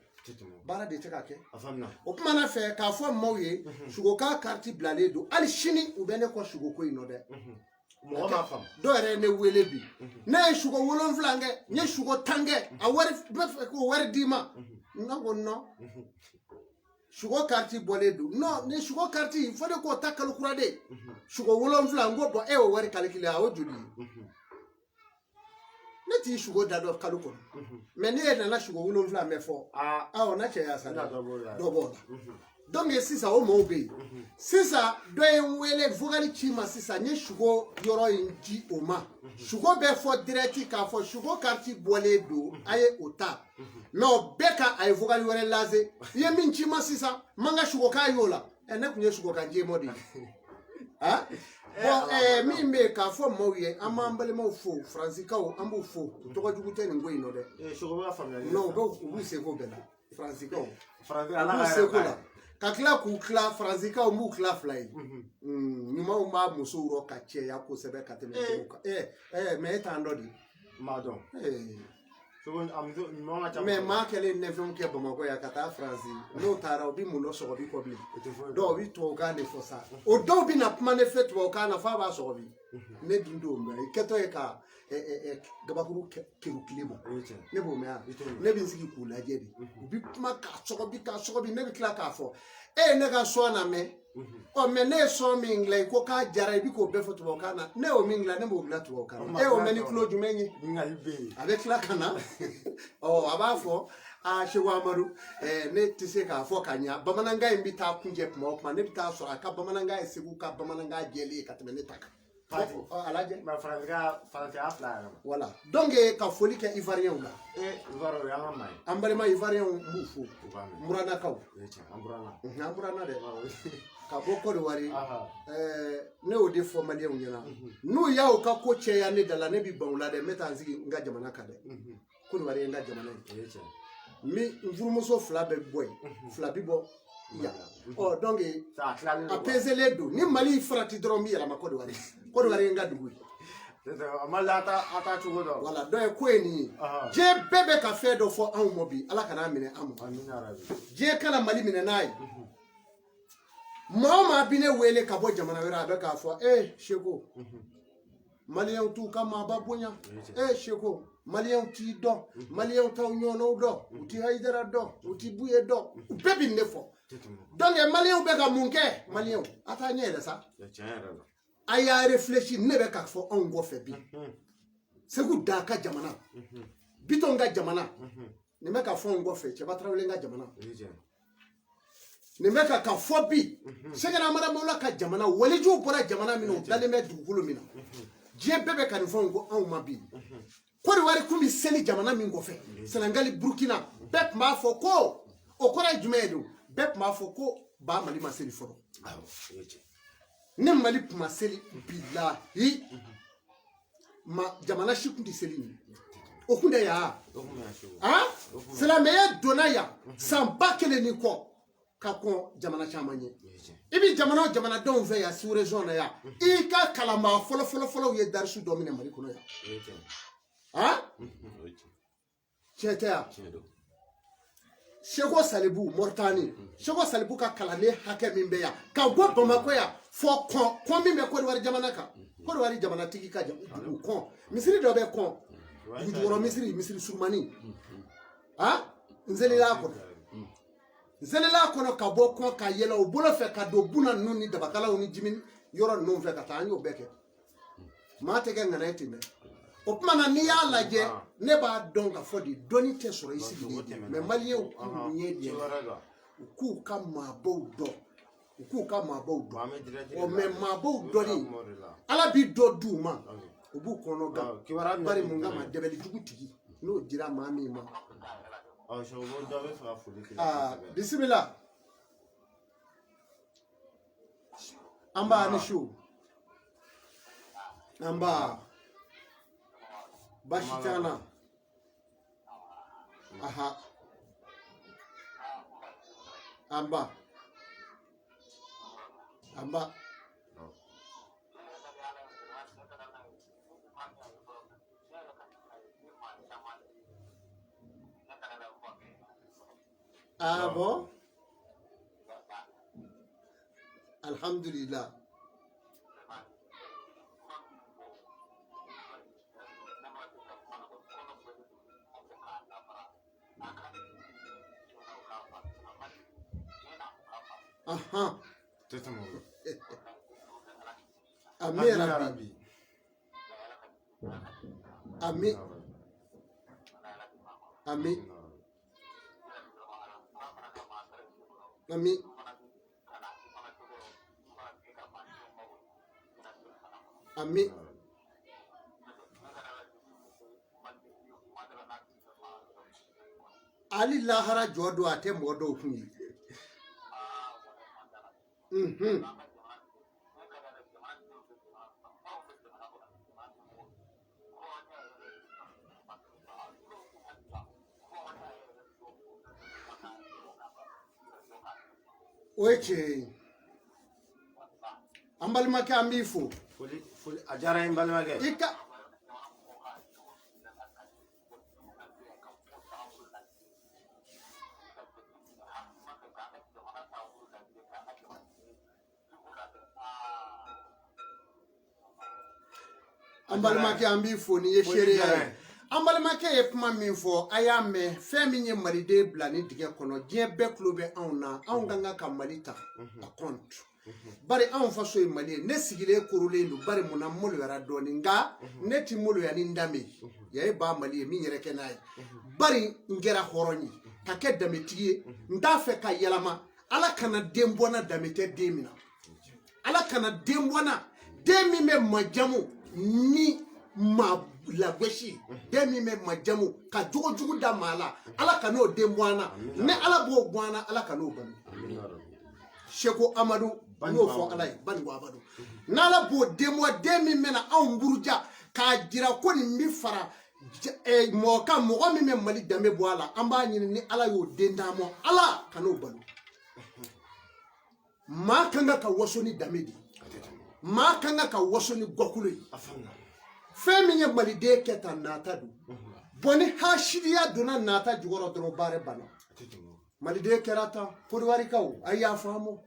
baara de tɛ ka kɛ. O kuma na fɛ k'a fɔ maaw ye, Sogo ka kariti bilalen don, hali sini u bɛ ne kɔ sogo ko in nɔ dɛ. Mɔgɔ m'a faamu. Dɔw yɛrɛ ye ne wele bi, ne ye sogo 7 kɛ, n ye sogo 10 kɛ, a wari bɛ fɛ k'o wari d'i ma. N ko non, sogo kariti bɔlen don. Non, ni sogo kariti fo ne k'o ta kalo kura de, sogo 7. N ko bon, e y'o wari calculer, a y'o joli ye? Ne t'i sogo da dɔn kalo kɔnɔ, mais ne yɛrɛ nana sogo 7 mɛ fɔ. Awɔ, n'a cɛ y'a sa dɔ b'o la. Donc sisan o mɔgɔw bɛ yen sisan, dɔ ye n wele vocal ci ma sisan, n ye sogo yɔrɔ in di o ma. Sogo bɛ fɔ direct k'a fɔ sogo kariti bɔlen don, a ye o ta. Mais o bɛɛ kan, a ye vocal wɛrɛ lase, i ye min ci ma sisan, n man ka sogo k'a y'o la. Ɛ ne tun ye sogo kan jɛmɔ de ye. Ah bon, min bɛ yen k'a fɔ maaw ye, an b'an balimaw fo, Faransikaw, an b'u fo, u tɔgɔ jugu tɛ nin ko in nɔ dɛ. Sogo b'a faamuya. Non, u b'u seko bɛɛ la, Faransikaw. U b'u seko la. Ka tila k'u tila, Faransikaw, n b'u tila fila ye. Ɲumanw b'a musow rɔ ka cɛya kosɛbɛ ka tɛmɛ cɛw kan. Mais e t'an dɔn de. M'a dɔn. Mais maa kɛlen nɛfɛnw kɛ Bamakɔ yan ka taa Faransi, n'o taara, u bɛ mun dɔ sɔgɔbi kɔ bilen. Dɔw bɛ tubabukan de fɔ sa. O dɔw bɛ na kuma ne fɛ tubabukan na f'a b'a sɔgɔbi. Ne dun t'o mɛn. I kɛtɔ ye ka gabakuru keru tile bɔ. Ne b'o mɛn yan. Ne bɛ n sigi k'u lajɛ de. U bɛ kuma k'a sɔgɔbi k'a sɔgɔbi, ne bɛ tila k'a fɔ. E ye ne ka sɔn na mɛn. Ɔ mais ne ye sɔn min dilan, i ko k'a jara, i bɛ k'o bɛɛ fɔ tubabukan na. Ne y'o min dilan, ne b'o dilan tubabukan na. E y'o mɛn ni tulo jumɛn ye? A bɛ tila ka na. Ɔ a b'a fɔ, aa Seko Amadu, ne tɛ se k'a fɔ ka ɲa. Bamanankan in bɛ taa kunjɛ kuma o kuma, ne bɛ taa sɔrɔ a ka bamanankan ye Segu ka bamanankan jɛlen ye ka tɛmɛ ne ta kan. A lajɛ. Faransiya fila yɛrɛ ma. Voilà. Donc ka foli kɛ Ivoiriyɛnw la. Ivoiriyɛnw y'an ka maa ye. An balima Ivoiriyɛnw, n b'u fo. N buranakaw. An buranna. An buranna dɛ. Ka bɔ Kɔdiwari, ne y'o de fɔ maliyɛnw ɲɛna. N'u y'aw ka ko cɛya ne da la, ne bi ban u la dɛ, n bɛ taa n sigi n ka jamana kan dɛ. Kɔdiwari ye n ka jamana ye. N bɛ n furumuso fila bɛ bɔ yen, fila bi bɔ yan. Ɔ donc a peselen don, ni Mali farati dɔrɔn n bɛ yɛlɛma Kɔdiwari. Kɔdiwari ye n ka dugu ye. A ma la a ta cogo dɔn. Voilà, donc ko ye nin ye. Diɲɛ bɛɛ bɛ ka fɛn dɔ fɔ anw ma bi, Ala kan'a minɛ an ma. Diɲɛ kana Mali minɛ n'a ye. Maa o maa bi ne wele ka bɔ jamana wɛrɛ, a bɛ k'a fɔ Seko, maliyɛnw t'u ka maaba bonya. Seko, maliyɛnw t'i dɔn, maliyɛnw t'aw ɲɔgɔnnaw dɔn, u ti Hayidara dɔn, u ti Buye dɔn, u bɛɛ bi ne fɔ. Donc maliyɛnw bɛ ka mun kɛ? Maliyɛnw, a t'a ɲɛ yɛlɛ sa. A y'a réfléchi, ne bɛ k'a fɔ anw kɔfɛ bi. Segu da ka jamana, Bitɔn ka jamana, nin bɛ ka fɔ anw kɔfɛ, Cɛba Tarawele ka jamana. Nin bɛ ka fɔ bi, Sɛgɛnna Mara ka jamana, walijuw bɔra jamana min na, u dalen bɛ dugukolo min na. Diɲɛ bɛɛ bɛ ka nin fɔ ko anw ma bi. Kɔdiwari kun bɛ seli jamana min kɔfɛ, Sɛnɛgali, Burukina, bɛɛ tun b'a fɔ ko O kɔrɔ ye jumɛn ye don? Bɛɛ tun b'a fɔ ko ba Mali ma seli fɔlɔ. Ni Mali tun ma seli, bilahi, ma jamana si tun tɛ seli nin. O kun tɛ yan. Silamɛya donna yan san 1000 ni kɔ ka kɔn jamana caman ɲɛ. I bɛ jamana o jamanadenw fɛ yan, sous région na yan, i ka kalanbaa fɔlɔ fɔlɔ fɔlɔw ye darisu dɔ minɛ Mali kɔnɔ yan. Tiɲɛ tɛ yan? Seko Salibu Moritani, Seko Salibu ka kalanden hakɛ min bɛ yan ka bɔ Bamakɔ yan fɔ kɔn kɔn min bɛ Kɔdiwari jamana kan, Kɔdiwari jamanatigi ka dugu kɔn, misiri dɔ bɛ kɔn, dugujukɔrɔ misiri, misiri surumani, n selila kɔnɔ, n selila kɔnɔ ka bɔ kɔn ka yɛlɛ o bolo fɛ ka don Buna ninnu ni Dabakalaw ni Jimini yɔrɔ ninnu fɛ ka taa, an y'o bɛɛ kɛ. Maa tɛ kɛ ŋana ye ten dɛ. O tuma na, n'i y'a lajɛ, ne b'a dɔn ka fɔ de dɔnni tɛ sɔrɔ i sigilen de, mais maliyɛnw k'u ɲɛ yɛlɛ, u k'u ka maabaw dɔn, u k'u ka maabaw dɔn. Ɔ mais maabaw dɔnni, Ala bi dɔ d'u ma, u b'u kɔnɔ gan. Bari mun kama? Dɛbɛli jugu tigi n'o dira maa min ma. Bisimila, an b'a ni su, an b'a baasi t'an na. Aha, an ba, an ba. Ah bon? Alhamdulillah. Aha. Amin Rabbi. Amin. Amin. Amin. Amin. Ali lahara jɔ don, a tɛ mɔgɔ dɔw kun ye. O ye tiɲɛ ye. An balimakɛ, an b'i fo. A diyara n ye, n balimakɛ. I ka an balimakɛ, an b'i fo. N'i ye seereya ye, an balimakɛ ye kuma min fɔ, a y'a mɛn. Fɛn min ye maliden bila ni dingɛ kɔnɔ, diɲɛ bɛɛ tulo bɛ anw na. Anw ka kan ka Mali ta a compte, bari anw faso ye Mali ye. Ne sigilen korolen don, bari mun na? N maloyara dɔɔni, nka ne ti maloya ni n danbe ye. Yan ye ba Mali ye, min yɛrɛ kɛ n'a ye, bari n kɛra hɔrɔn ye ka kɛ danbetigi ye. N t'a fɛ ka yɛlɛma. Ala kana den bɔ n na danbe tɛ den min na. Ala kana den bɔ n na, den min bɛ majamu ni maa lagosi, den min bɛ majamu ka jogo jugu da maa la. Ala ka n'o den bɔ an na. Ni Ala b'o bɔ an na, Ala ka n'o balo. Seko Amadu, n y'o fɔ Ala ye, Baninko Amadu, n'Ala b'o den bɔ, den min bɛna anw buruja k'a jira ko nin bɛ fara mɔgɔ kan, mɔgɔ min bɛ Mali danbe bɔ a la, an b'a ɲini ni Ala y'o den d'an ma, Ala ka n'o balo. Maa kan ka waso ni danbe de ye, maa kan ka waso ni gɔkulo ye. Fɛn min ye maliden kɛ tan, nata don. Bɔn ni hasidiya donna nata jukɔrɔ dɔrɔn, baara banna. Maliden kɛra tan. Kodiwarikaw, a y'a faamu.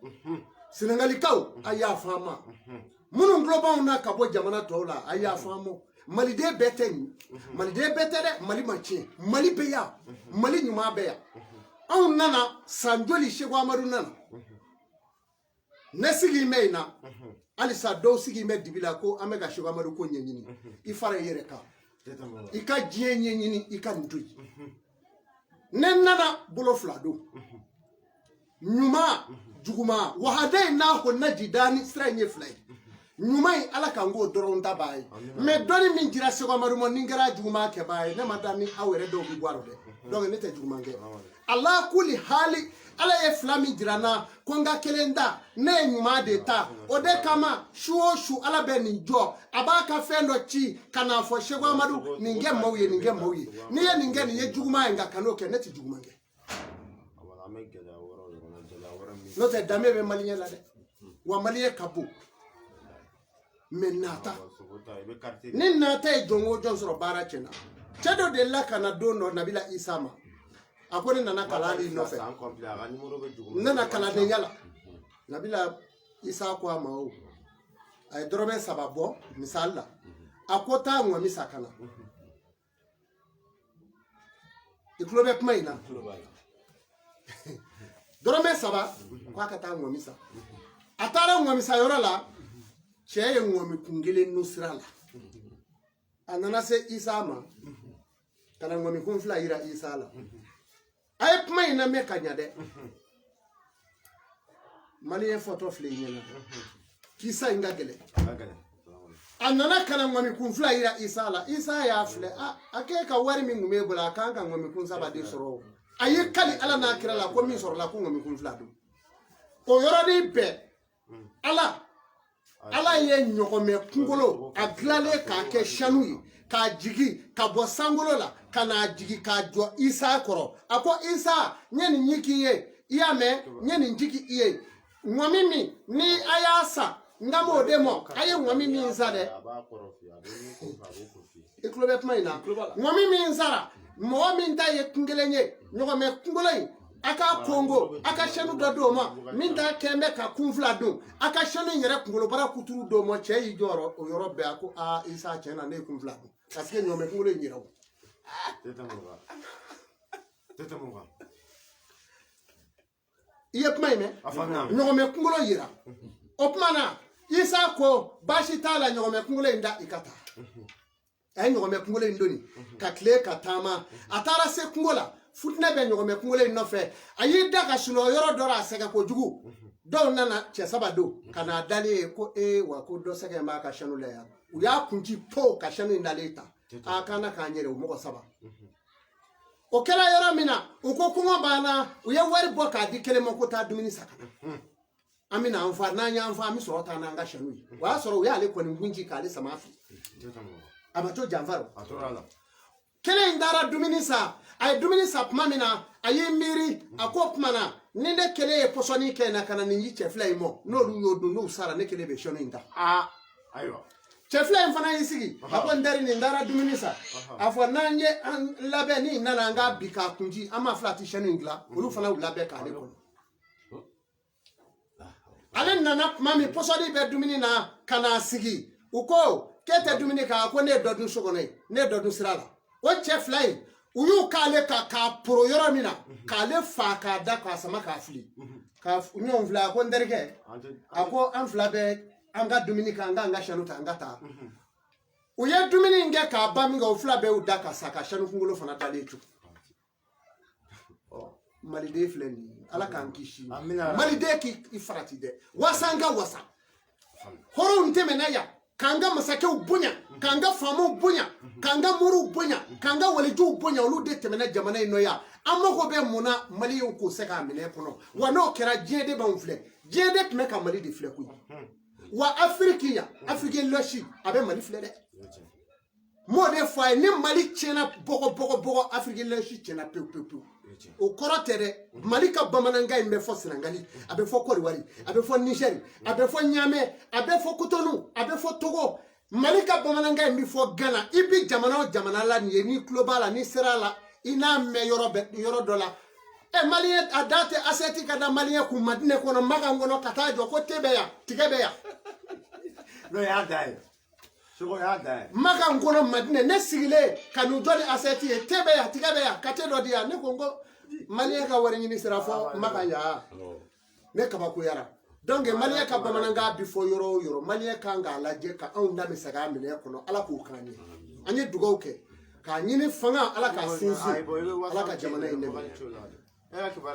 Senegalikaw, a y'a faamu. Minnu tulo b'anw na ka bɔ jamana tɔw la, a y'a faamu. Maliden bɛɛ tɛ nin, maliden bɛɛ tɛ dɛ. Mali ma tiɲɛ, Mali bɛ yan, Mali ɲuman bɛ yan. Anw nana san joli? Seko Amadu nana, ne sigi bɛ yen na halisa. Dɔw sigi bɛ dibi la ko an bɛ ka Seko Amadu ko ɲɛɲini. I fara i yɛrɛ kan, i ka diɲɛ ɲɛɲini, i ka nin to yen. Ne nana bolo fila don, ɲuman juguman wahada in n'a ko naji daani sira in ye fila ye. Ɲuman in, Ala kan k'o dɔrɔn ta b'a ye. Mais dɔnni min jira Seko Amadu ma, ni n kɛra juguman kɛbaa ye, ne ma da ni aw yɛrɛ dɔw bɛ bɔ a rɔ dɛ. Donc ne tɛ juguman kɛ. Ala kuli hali ala ye fila min jira n na ko n ka kelen ta, ne ye ɲuman de ta. O de kama su o su ala bɛ nin jɔ, a b'a ka fɛn dɔ ci ka n'a fɔ Seko Amadu nin kɛ maaw ye, nin kɛ maaw ye, n'i ye nin kɛ nin ye juguman ye, nka kan'o kɛ, ne tɛ juguman kɛ. N'o tɛ danbe bɛ maliyɛn la dɛ, wa maliyɛn ka bon. Mɛ nata ni nata ye jɔn o jɔn sɔrɔ baara tiɲɛna. Cɛ dɔ delila ka na don dɔ Nabila Isa ma, a ko ne nana kalan de nɔfɛ, n nana kalandenya la. Nabila Isa ko a ma o a ye dɔrɔmɛ 3 bɔ misali la, a ko taa ŋɔmi sa ka na. I tulo bɛ kuma in na? Dɔrɔmɛ 3 k'a ka taa ŋɔmi sa. A taara ŋɔmi sa yɔrɔ la, cɛ ye ŋɔmi kun kelen nu sira la. A nana se Isa ma ka na ŋɔmi kun 2 yira Isa la. A ye kuma in lamɛn ka ɲa dɛ. Maliyɛn fɔtɔ filɛ i ɲɛna, kisa in ka gɛlɛn. A nana ka na ŋɔmi kun 2 yira Isa la. Isa y'a filɛ, a k'e ka wari min kun b'e bolo, a kan ka ŋɔmi kun 3 de sɔrɔ o. A y'i kali ala n'a kira la ko min sɔrɔla ko ŋɔmi kun 2 don. O yɔrɔnin bɛɛ ala ye ɲɔgɔmɛ kunkolo a dilanlen k'a kɛ sanu ye, k'a jigi ka bɔ sankolo la ka n'a jigi k'a jɔ Isa kɔrɔ. A ko Isa, n ye nin ɲi k'i ye, i y'a mɛn, n ye nin jigi i ye, ŋɔmi min ni a y'a san n ka m'o de mɔ, a ye ŋɔmi min san dɛ. I tulo bɛ kuma in na? Ŋɔmi min sara, mɔgɔ min ta ye kun kelen ye, ɲɔgɔmɛ kunkolo in a ka kongo, a ka sanu dɔ d'o ma, min ta kɛn bɛ ka kun 2 dun, a ka sanu in yɛrɛ kunkolobara kuturu d'o ma. Cɛ y'i jɔ o yɔrɔ bɛɛ, a ko aa Isa, tiɲɛ na ne ye kun 2 dun, parce que ɲɔgɔmɛ kunkolo in yɛrɛ o. I ye kuma in mɛn? Ɲɔgɔmɛ kunkolo yira. O kuma na Isa ko baasi t'a la, ɲɔgɔmɛ kunkolo in da i ka taa. A ye ɲɔgɔmɛ kunkolo in doni ka tile ka taama. A taara se kungo la, futinɛ bɛ ɲɔgɔmɛ kunkolo in nɔfɛ. A y'i da ka sunɔgɔ yɔrɔ dɔ la, a sɛgɛn kojugu. Dɔw nana cɛ 3 don ka n'a dalen ye ko ee wa ko dɔ sɛgɛn b'a ka sanu la yan. U y'a kunci po ka sanu in dalen ta. A kana k'an yɛrɛ o mɔgɔ 3. O kɛra yɔrɔ min na, u ko kɔngɔ banna, u ye wari bɔ k'a di kelen ma ko taa dumuni san ka na. An bɛna an fa, n'an y'an fa an bɛ sɔrɔ taa n'an ka sanu ye. O y'a sɔrɔ u y'ale kɔni kunci k'ale sama fili. A ma to janfa rɔ. Kelen in taara dumuni san, a ye dumuni san tuma min na, a y'i miiri, a ko tuma na ni ne kelen ye pɔsɔni kɛ in na ka na nin cɛ 2 in mɔ, n'olu y'o dun n'u sara, ne kelen bɛ sanu in ta. Cɛ 2 in fana y'i sigi, a ko n teri nin taara dumuni san, a fɔ n'an ye an labɛn ni nana an k'a bi k'a kunci, an m'a fila ti sanu in dilan, olu fana y'u labɛn k'ale kɔnɔ. Ale nana tuma min pɔsɔni bɛ dumuni na ka n'a sigi, u ko k'e tɛ dumuni kɛ, a ko ne ye dɔ dun so kɔnɔ yen, ne ye dɔ dun sira la. O cɛ 2 in u y'u k'ale kan k'a poro yɔrɔ min na, k'ale fa k'a da k'a sama k'a fili k'a ɲɔgɔn fila. A ko n terikɛ, a ko an 2 bɛ an ka dumuni kɛ, an k'an ka sanu ta an ka taa. U ye dumuni in kɛ k'a ban min kɛ, u 2 bɛɛ y'u da ka sa ka sanu kunkolo fana dalen to. Maliden filɛ nin ye, ala k'an kisi. Maliden k'i farati dɛ, wasa an ka wasa. Hɔrɔnw tɛmɛna yan k'an ka masakɛw bonya, k'an ka faamaw bonya, k'an ka moriw bonya, k'an ka walijuw bonya, olu de tɛmɛna jamana in nɔ yan. An mago bɛ mun na maliyɛnw k'o se k'a minɛ kɔnɔ? Wa n'o kɛra, diɲɛ de b'anw filɛ, diɲɛ de tun bɛ ka Mali de filɛ koyi. Wa Afiriki yan, Afiriki lɔsi a bɛ Mali filɛ dɛ. M'o de fɔ a ye, ni Mali tiɲɛna bɔgɔ bɔgɔ bɔgɔ, Afiriki lɔsi tiɲɛna pewu pewu pewu. O kɔrɔ tɛ dɛ, Mali ka bamanankan in bɛ fɔ Senegali, a bɛ fɔ Kɔdiwari, a bɛ fɔ Nizɛri, a bɛ fɔ Ɲamɛ, a bɛ fɔ Kotonu, a bɛ fɔ Togo. Mali ka bamanankan in bɛ fɔ Gana. I bi jamana o jamana la nin ye, n'i tulo b'a la, n'i sera a la, i n'a mɛn yɔrɔ dɔ la. Maliyɛn a da tɛ asɛti ka da maliyɛn kun Madinɛ kɔnɔ, Makan kɔnɔ, ka taa jɔ ko te bɛ yan, tigɛ bɛ yan. N'o y'a da ye. Makan kɔnɔ Madinɛ, ne sigilen ka n'u jɔ ni asɛti ye, te bɛ yan, tigɛ bɛ yan, ka te dɔ di yan. Ne ko n ko maliyɛn ka wari ɲini sira fɔ Makan yan, ne kabakoyara. Donc maliyɛn ka bamanankan bi fɔ yɔrɔ o yɔrɔ, maliyɛn kan k'a lajɛ ka anw da bɛ segin a minɛ kɔnɔ. Ala k'o k'an ye. An ye dugawu kɛ k'a ɲini fanga, ala k'a sinsin, ala ka jamana in dɛmɛ.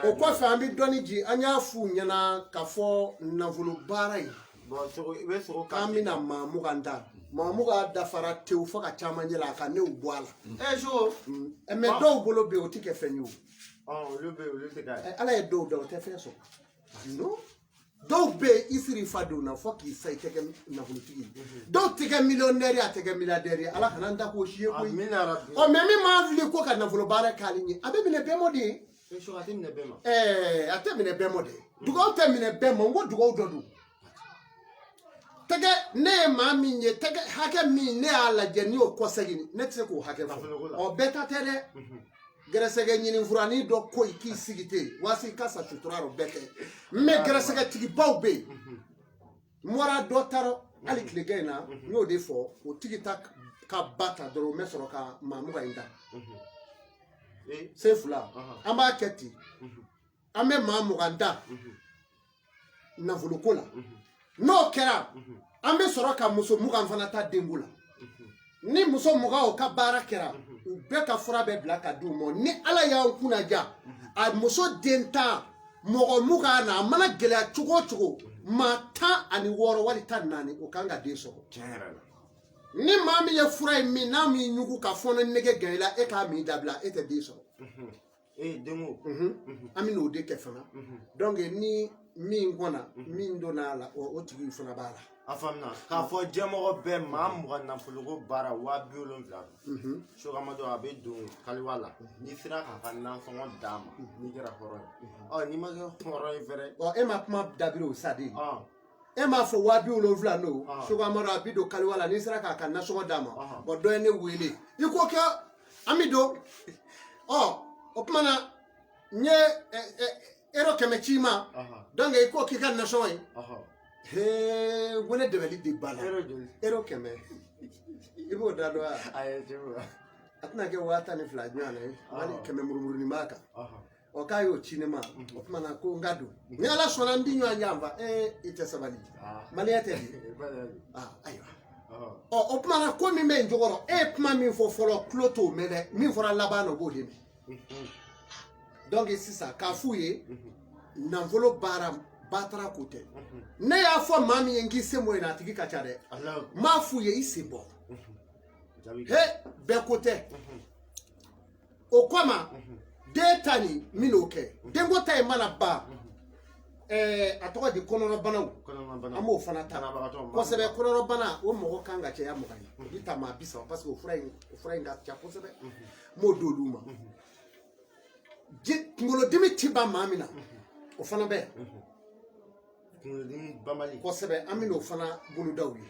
O kɔfɛ an bɛ dɔɔni ji, an y'a f'u ɲɛna k'a fɔ nafolo baara in k'an bɛna maa 20 ta, maa 20 dafara tewu fo ka caman yɛlɛ a kan, ne y'u bɔ a la. Mɛ dɔw bolo bɛ yen, o tɛ kɛ fɛn ye o. Olu bɛ olu tɛ k'a ye. Ala ye dɔw da, o tɛ fɛn sɔrɔ. Non, dɔw bɛ yen, i siri i fa denw na fo k'i sa, i tɛ kɛ nafolotigi ye. Dɔw tɛ kɛ millionnaire ye, a tɛ kɛ milliardaire ye. Ala kana n da k'o si ye koyi. Ɔ, mais min m'a fili ko ka nafolo baara k'ale ɲɛ, a bɛ minɛ bɛɛ mɔ de ye. A tɛ minɛ bɛɛ ma. Ɛɛ, a tɛ minɛ bɛɛ mɔ de. Dugawu tɛ minɛ bɛɛ ma. N ko dugawu dɔ don. Tɛgɛ, ne ye maa min ye, tɛgɛ hakɛ min ne y'a lajɛ, n'i y'o kɔsegin, ne tɛ se k'o hakɛ fɔ. Ɔ, bɛɛ ta tɛ dɛ. Gɛrɛsɛgɛ ɲini furani dɔ ko i k'i sigi ten waasi i ka sa sutura rɔ, bɛɛ tɛ. Mais gɛrɛsɛgɛtigibaw bɛ yen. N bɔra dɔ taara hali tilegan in na, n y'o de fɔ, o tigi ta ka ba ta dɔrɔn, n bɛ sɔrɔ ka maa 20 in ta. Se fila, an b'a kɛ ten, an bɛ maa 20 ta nafoloko la. N'o kɛra, an bɛ sɔrɔ ka muso 20 fana ta denko la. Ni muso 20 o ka baara kɛra, u bɛɛ ka fura bɛ bila ka di u ma. Ni Ala y'an kunnaja, a muso den tan, mɔgɔ 20 na, a mana gɛlɛya cogo o cogo, maa 16 wali 14, o kan ka den sɔrɔ. Ni maa min ye fura in min, n'a m'i ɲugu ka fɔnɔ nege gɛn i la, e k'a min dabila, e tɛ den sɔrɔ. An bɛ n'o de kɛ fana. Donc ni min kɔnna, min donna a la, o tigi fana b'a la. A faamuna k'a fɔ jɛmɔgɔ bɛɛ, maa 20 nafoloko baara, 70,000 don. Sɔgɔmadɔ a bɛ don kaliwa la, n'i sera k'a ka nasɔngɔ d'a ma, n'i kɛra hɔrɔn ye. Ɔ, n'i ma kɛ hɔrɔn ye fɛnɛ. Ɔ, e ma kuma dabiri o sa de. E m'a fɔ 70,000 don. Sɔgɔmadɔ a bɛ don kaliwa la, n'i sera k'a ka nasɔngɔ d'a ma. Bɔn, dɔ ye ne wele, i ko kɛ an bɛ don. Ɔ, o tuma na, n ye euro 100 ci ma. Donc i ko k'i ka nasɔngɔ ye. Hee, ko ne dɛmɛli de ba la. Euro 100, i b'o da dɔn wa? A tɛna kɛ 12,000 ɲɔgɔn na ye, wali 100 murumurunin b'a kan. Ɔ, k'a y'o ci ne ma. O tuma na, ko n ka don, ni Ala sɔnna, n di ɲɔgɔn janfa. Ee, i tɛ sabali, maliyɛn tɛ bi. Ayiwa, ɔ, o tuma na, ko min bɛ yen jɔkɔrɔ, e ye kuma min fɔ fɔlɔ, tulo t'o mɛn dɛ. Min fɔra laban na, o b'o de mɛn. Donc sisan, k'a f'u ye, nafolo baara batara ko tɛ. Ne y'a fɔ maa min ye n k'i sen bɔ yen na, a tigi ka ca dɛ. N b'a f'u ye, i sen bɔ he, bɛɛ ko tɛ. O kɔma, den ta nin min n'o kɛ, denko ta in mana ban, a tɔgɔ di, kɔnɔnabanaw, an b'o fana ta kosɛbɛ. Kɔnɔnabana, o mɔgɔ kan ka caya 20 ye, o bɛ ta maa 30, parce que o fura in ka ca kosɛbɛ. N b'o d'olu ma. Kunkolodimi ti ban maa min na, o fana bɛ yan. Kunkolodimi banbali. Kosɛbɛ, an bɛ n'o fana bolodaw ye,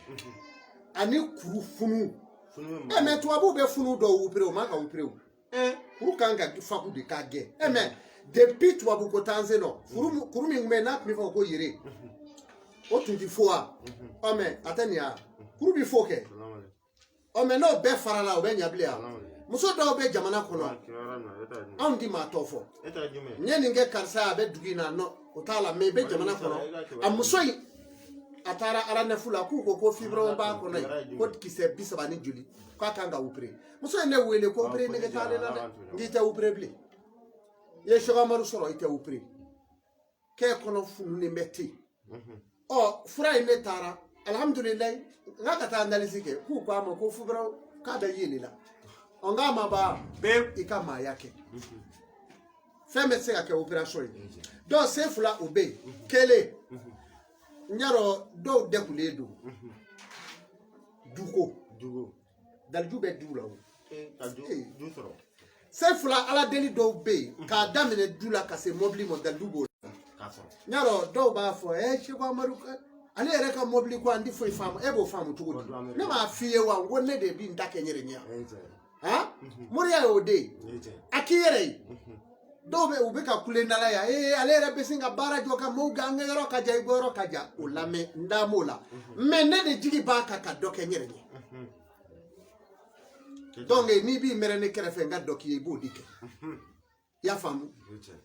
ani kuru funu. Ɛ, mais tubabuw bɛ funu dɔw opéré, o man ka opéré. O kuru kan ka faku de k'a gɛn. Ɛ, mais depuis tubabu ko t'an sen nɔ, kuru min tun bɛ yen n'a tun bɛ fɔ ko yere, o tun ti fo wa? Ɔ, mais a tɛ nin ya, kuru bɛ fo kɛ. Ɔ, mais n'o bɛɛ farala, o bɛ ɲɛ bilen wa? Muso dɔw bɛ jamana kɔnɔ, anw ti maa tɔ fɔ, n ye nin kɛ karisa, a bɛ dugu in na nɔ, o t'a la. Mais i bɛ jamana kɔnɔ, a muso in, a taara aranɛfu la, k'u ko ko fibrome b'a kɔnɔ yen, ko kisɛ 30 ni joli, k'a kan ka opéré. Muso ye ne wele ko opéré nege t'ale la dɛ. N k'i tɛ opéré bilen, i ye sɔgɔmaru sɔrɔ, i tɛ opéré k'e kɔnɔ fununen bɛ ten. Ɔ, fura in, ne taara, alihamudulilayi, n k'a ka taa analyse kɛ, k'u ko a ma ko fibrome k'a bɛ yeli la. Ɔ, n k'a ma ban, i ka maaya kɛ, fɛn bɛ se ka kɛ opération ye. Donc sen fila, o bɛ yen. Kelen, n y'a dɔn dɔw dɛkulen don duko daliju bɛ du la. O sen fila, ala deli dɔw bɛ yen, k'a daminɛ du la ka se mɔbili ma, daliju b'o la. N y'a dɔn dɔw b'a fɔ, ɛ, Seku Amadu, ale yɛrɛ ka mɔbili ko an ti foyi faamu. E b'o faamu cogo di? Ne m'a f'i ye wa, n ko ne de bi n ta kɛ n yɛrɛ ɲɛ. Han, moriya y'o de ye, a k'i yɛrɛ ye. Dɔw bɛ, u bɛ ka kule n'ala ya, ee, ale yɛrɛ bɛ sin ka baara jɔ ka maaw gan, an ka yɔrɔ ka jan, i bɔ yɔrɔ ka jan, o lamɛn, n da m'o la. Mais ne de jigi b'a kan ka dɔ kɛ n yɛrɛ ɲɛ. Donc n'i b'i mɛrɛ ne kɛrɛfɛ, n ka dɔ k'i ye, i b'o de kɛ. I y'a faamu?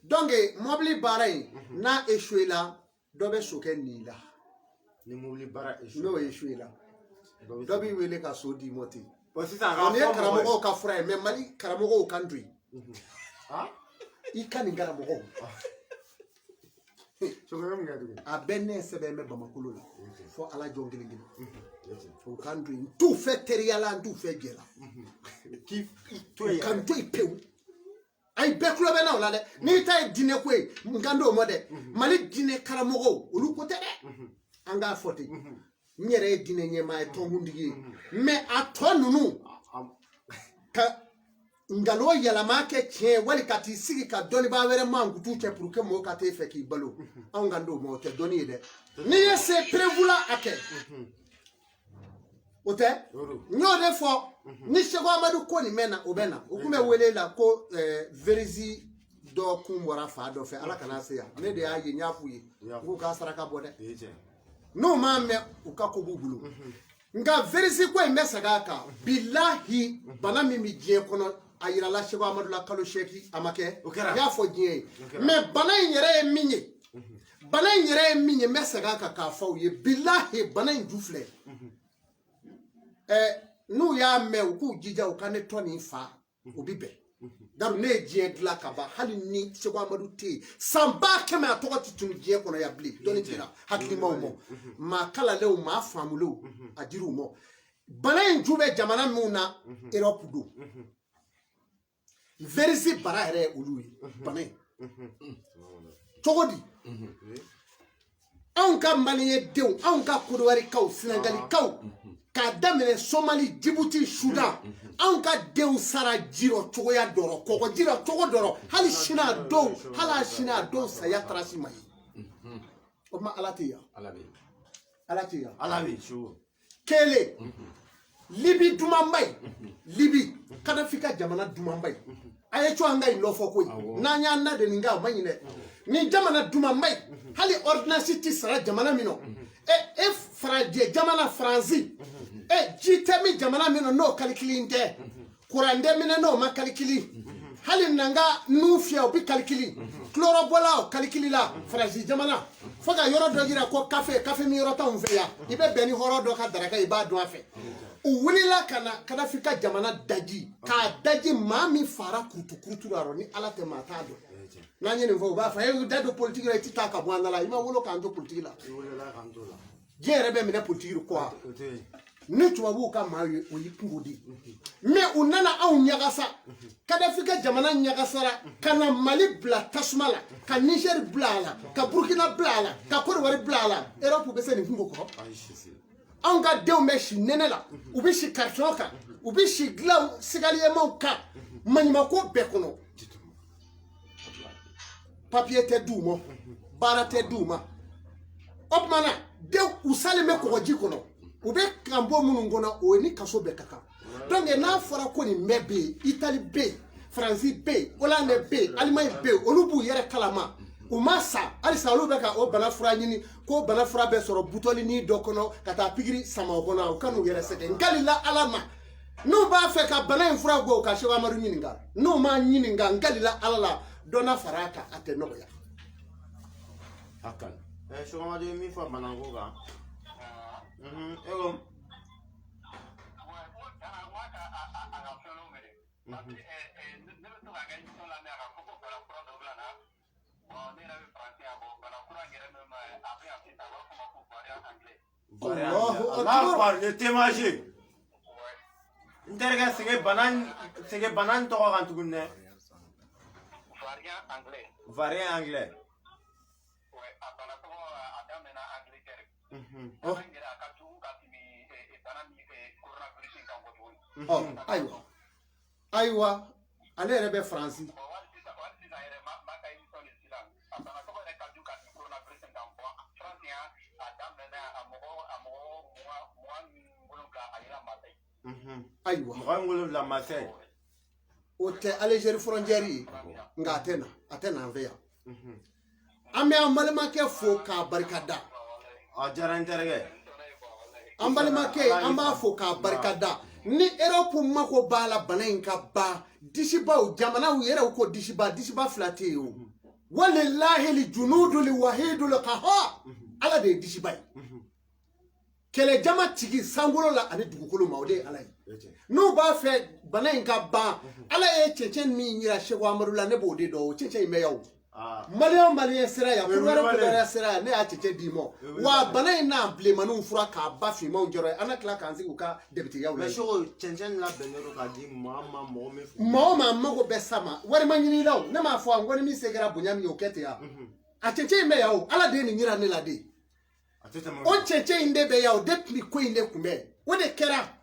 Donc mɔbili baara in, n'a échoué la, dɔ bɛ sokɛ nin la. Ni mobili baara échoué, n'o échoué la, dɔ b'i wele ka so d'i ma ten. Bon, sisan a nin ye karamɔgɔw ka fura ye. Mais Mali karamɔgɔw kan to yen, i ka nin karamɔgɔw, a bɛɛ ne sɛbɛn bɛ Bamakɔ la fo ala jɔn kelen kelen, o kan to yen. N t'u fɛ teriya la, n t'u fɛ jɛ la, k'i to u yen kan to yen pewu. Ayi, bɛɛ tulo bɛ na o la dɛ. N'i ta ye diinɛ ko ye, n kan t'o ma dɛ. Mali diinɛ karamɔgɔw, olu ko tɛ dɛ. An k'a fɔ ten, n yɛrɛ ye diinɛ ɲɛmaa ye, tɔnkuntigi ye, mais a tɔ ninnu ka nkalon yɛlɛma kɛ tiɲɛ ye, wali ka t'i sigi ka dɔnnibaa wɛrɛ mankutu cɛ pour que mɔgɔw ka t'e fɛ k'i balo, anw kan t'o ma. O tɛ dɔnni ye dɛ. N'i ye se preuve la, a kɛ o tɛ. N y'o de fɔ ni Seko Amadu ko nin bɛ na, o bɛ na, o kun bɛ wele la ko virus dɔ kun bɔra fa dɔ fɛ. Ala kana se yan. Ne de y'a ye, n y'a f'u ye k'u k'a saraka bɔ dɛ. N'u m'a mɛn, u ka ko b'u bolo. Nka virus ko in bɛ segin a kan. Bilahi, bana min bɛ diɲɛ kɔnɔ, a yirala Seko Amadu la kalo 8, a ma kɛ. N y'a fɔ diɲɛ ye. Mais bana in yɛrɛ ye min ye, bana in yɛrɛ ye min ye, n bɛ segin a kan k'a fɔ aw ye. Bilahi, bana in ju filɛ. N'u y'a mɛn, u k'u jija u ka ne tɔ nin fa, o bi bɛn. Daru, ne ye diɲɛ dilan ka ban. Hali ni Seko Amadu tɛ yen san 100 000, a tɔgɔ tɛ tunu diɲɛ kɔnɔ yan bilen. Dɔnni dira hakilimaw ma, maa kalanlenw, maa faamulenw, a dir'u ma. Bana in ju bɛ jamana minnu na, Europe don. Virus bara yɛrɛ ye olu ye. Bana in cogo di? Anw ka maliyɛn denw, anw ka Kodiwarikaw, Sɛnɛgalikaw, k'a daminɛ Somali, Jibuti, Sudan, anw ka denw sara jirɔ cogoya dɔrɔ, kɔgɔji rɔ cogo dɔrɔ. Hali sini a dɔw, hali a sini a dɔw saya trace ma ye. O tuma, Ala tɛ yan, Ala tɛ yan. Ala bɛ su. Kelen, Libi dumanba ye, Libi Kadafi ka jamana dumanba ye. A ye co an ka nin dɔ fɔ koyi. N'an y'an na de nin kan, o ma ɲi dɛ. Nin jamana dumanba ye, hali ordonnance ti sara jamana min nɔ, e farajɛ jamana Faransi, e ji tɛ min jamana min nɔ, n'o kalikili tɛ, kuran tɛ minɛ n'o ma kalikili, hali n'an ka nun fiyɛ, o bi kalikili, kulɔrɔbɔla o kalikili la. Faransi jamana, fo ka yɔrɔ dɔ yira ko kafe, kafe min yɔrɔ t'anw fɛ yan. I bɛ bɛn ni hɔrɔn dɔ ka daraka, i b'a dun a fɛ. U wulila ka na Kadafi ka jamana daji, k'a daji. Maa min fara kurutu kurutu la, ni Ala tɛ, maa t'a dɔn. N'an ye nin fɔ, u b'a fɔ e da don politiki la, i ti taa ka bɔ an da la. I ma wolo k'an to politiki la. Diɲɛ yɛrɛ bɛ minɛ politiki kɔ. Ni tubabuw ka maa ye, o y'i kungo de ye. Mais u nana anw ɲagasa, Kadafi ka jamana ɲagasara ka na Mali bila tasuma la, ka Niger bila a la, ka Burukina bila a la, ka Kɔdiwari bila a la. Europe bɛ se nin kungo kɔrɔ? Anw ka denw bɛ si nɛnɛ la, u bɛ si carton kan, u bɛ si dilanw sigaliyɛmaw kan, maɲumanko bɛɛ kɔnɔ. Papiye tɛ d'u ma, baara tɛ d'u ma. O tuma na, denw u salen bɛ kɔgɔji kɔnɔ, u bɛ kanbo minnu kɔnɔ, o ni kaso bɛɛ ka kan. Donc n'a fɔra ko nin bɛɛ bɛ yen, Itali bɛ yen, Faransi bɛ yen, Hollande bɛ yen, Allemagne bɛ yen, olu b'u yɛrɛ kalama, u ma sa halisa. Olu bɛ ka o bana fura ɲini, k'o bana fura bɛ sɔrɔ butɔlinin dɔ kɔnɔ ka taa pikiri sama o kɔnɔ, u ka n'u yɛrɛ sɛgɛn. N kalila Ala ma, n'u b'a fɛ ka bana in fura bɔ, u ka Seko Amadu ɲininka. N'u m'a ɲininka, n kalila Ala la, dɔ na fara a kan, a tɛ nɔgɔya. Hakan. Seko Amadu ye min fɔ banako kan. E ko. Allahu Allahu Akbar. Akbar, le témoignage. N terikɛ, sege bana, sege bana in tɔgɔ kan tuguni dɛ. Variant anglais. Variant anglais. Ouais, a bana tɔgɔ, a daminɛna Angleterre. Oh. Bana in yɛrɛ, a ka jugu ka tɛmɛ bana min coronavirus in kan kojugu. Ɔ ayiwa, ayiwa, ale yɛrɛ bɛ Faransi. Bon, hali sisan yɛrɛ, ma ka émission de sisan. A bana tɔgɔ yɛrɛ ka jugu ka tɛmɛ coronavirus in kan. Bon, France yan, a daminɛna, a mɔgɔ 27, a yera Marseille. Ayiwa. 27 Marseille. O tɛ Algérie frontière ye, nka a tɛ na, a tɛ na an fɛ yan. An bɛ an balimakɛ fo k'a barikada. A diyara n terikɛ. An balimakɛ, an b'a fo k'a barikada. Ni Europe mako b'a la, bana in ka ban, disibaw jamanaw yɛrɛw ko disiba, disiba fila tɛ yen o. Walilahi li junudu li wahidu li kahar, Ala de ye disiba ye. Kɛlɛ jama tigi sankolo la ani dugukolo ma, o de ye Ala ye. N'u b'a fɛ bana in ka ban, Ala ye cɛncɛn min yira Seko Amadu la, ne b'o de dɔn. O cɛncɛn in bɛ yan o. Malien malien sera yan, Kɔdiwari sera yan, ne y'a cɛcɛ d'i ma. Wa bana in n'a bilenmaninw fura k'a ba finmanw jɔrɔ ye, an na tila k'an sigi u ka debitiyaw la. Mais Soko, cɛncɛn labɛnnen don k'a di maa ma, mɔgɔ min fɛ. Maa o maa mago bɛ sa ma, wari ma ɲini i la o, ne m'a fɔ n ko ni min se kɛra bonya min ye o kɛ ten yan. A cɛncɛn in bɛ yan o, Ala de ye nin yira ne la de. O cɛncɛn in de bɛ yan o, de tun bɛ ko in de kunbɛn, o de kɛra.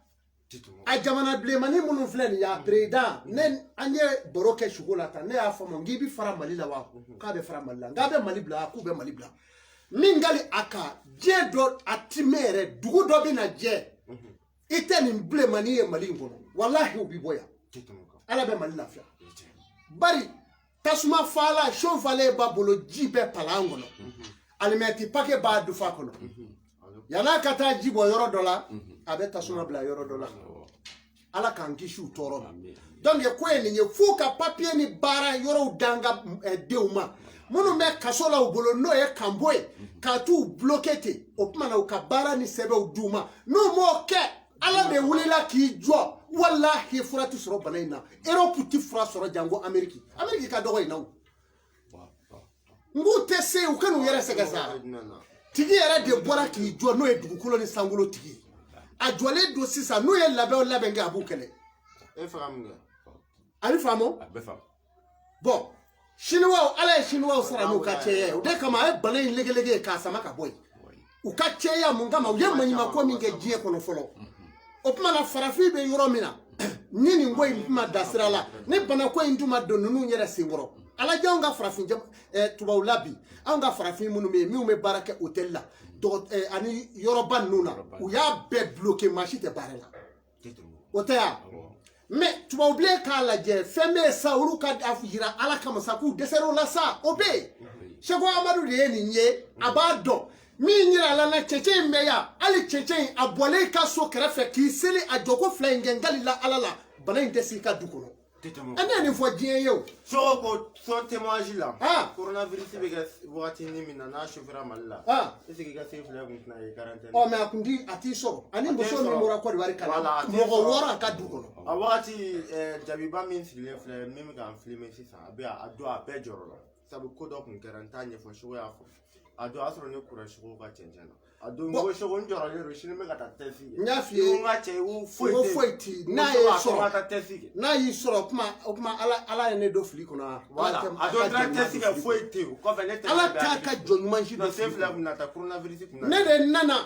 A jamana bilenmanin minnu filɛ nin ye, a président, ne an ye baro kɛ suko la tan, ne y'a fɔ ma n k'i bɛ fara Mali la wa? K'a bɛ fara Mali la. N k'a bɛ Mali bila, k'u bɛ Mali bila. Min kali a kan, diɲɛ dɔ a ti mɛn yɛrɛ, dugu dɔ bɛ na jɛ, i tɛ nin bilenmanin ye Mali in kɔnɔ, walahi u bɛ bɔ yan. Ala bɛ Mali lafiya. Bari tasuma fala, so falen b'a bolo, ji bɛ palan kɔnɔ, alimɛti pake b'a dufa kɔnɔ. Yan'a ka taa ji bɔ yɔrɔ dɔ la, a bɛ tasuma bila yɔrɔ dɔ la. Ala k'an kisi u tɔɔrɔ ma. Donc ko ye nin ye, f'u ka papiye ni baara yɔrɔw d'an ka denw ma minnu bɛ kaso la u bolo, n'o ye kanbo ye, ka t'u bloqué ten. O tuma na u ka baara ni sɛbɛnw d'u ma. N'u m'o kɛ, Ala de wulila k'i jɔ, walahi fura ti sɔrɔ bana in na. Europe ti fura sɔrɔ, janko Amérique. Amérique ka dɔgɔ yen na o. N k'u tɛ se, u ka n'u yɛrɛ sɛgɛn sa. Tigi yɛrɛ de bɔra k'i jɔ, n'o ye dugukolo ni sankolo tigi ye. A jɔlen don sisan, n'u ye labɛn o labɛn kɛ, a b'u kɛlɛ. E fɛ ka mun kɛ? A bɛ faamu? A bɛ faamu. Bon, Chinois, Ala ye Chinois sara n'u ka cɛya ye. O de kama a ye bana in legelege k'a sama ka bɔ yen. U ka cɛya mun kama, u ye maɲumanko min kɛ diɲɛ kɔnɔ fɔlɔ. O tuma na farafin bɛ yɔrɔ min na, ni nin ko in tun ma da sira la, ni banako in tun ma don ninnu yɛrɛ senkɔrɔ. Ala anw ka farafin tubabu la bi, anw ka farafin minnu bɛ yen, minnu bɛ baara kɛ hôtel la ani yɔrɔba ninnu na, u y'a bɛɛ bloqué, maa si tɛ baara la. O tɛ yan. Mais tubabubilen k'a lajɛ, fɛn bɛ yen sa, olu ka yira Ala kama sa k'u dɛsɛr'o la sa, o bɛ yen. Seko Amadu de ye nin ye, a b'a dɔn. Min yira la na, cɛncɛn in bɛ yan, hali cɛncɛn in a bɔlen i ka so kɛrɛfɛ k'i seli a jɔko fila in kɛ, n kalila Ala la, bana in tɛ s'i ka du kɔnɔ. Ne ye nin fɔ diɲɛ ye o. Soko ko son témoignage la, coronavirus bɛ kɛ wagati min na, n'a chauffera Mali la, est ce que i ka se filɛ kun tɛna ye quarantaine? Ɔ, mais a kun ti, a t'i sɔrɔ. Ani muso min bɔra Côte d'Ivoire ka na, mɔgɔ wɔɔrɔ a ka du kɔnɔ. A wagati jabiba min sigilen filɛ, min bɛ k'an filmer sisan, a bɛ a don a bɛɛ jɔrɔ la. Sabu ko dɔ kun kɛra, n t'a ɲɛfɔ, Soko y'a fɔ. A don a sɔrɔ ne kura Soko ka cɛncɛn na. A don ko Soko n jɔrɔlen don, sini n bɛ ka taa test kɛ. N y'a f'i ye. N ko n ka cɛ, ko foyi tɛ yen. Foyi tɛ yen. N'a y'i sɔrɔ, ka taa test kɛ. N'a y'i sɔrɔ, o kuma Ala ye ne don fili kɔnɔ. Voilà. A don taara test kɛ, foyi tɛ yen. O kɔfɛ ne tɛ. Ala t'a ka jɔn ɲuman si don fili kɔnɔ. Sen fila kun na taa coronavirus kun na. Ne de nana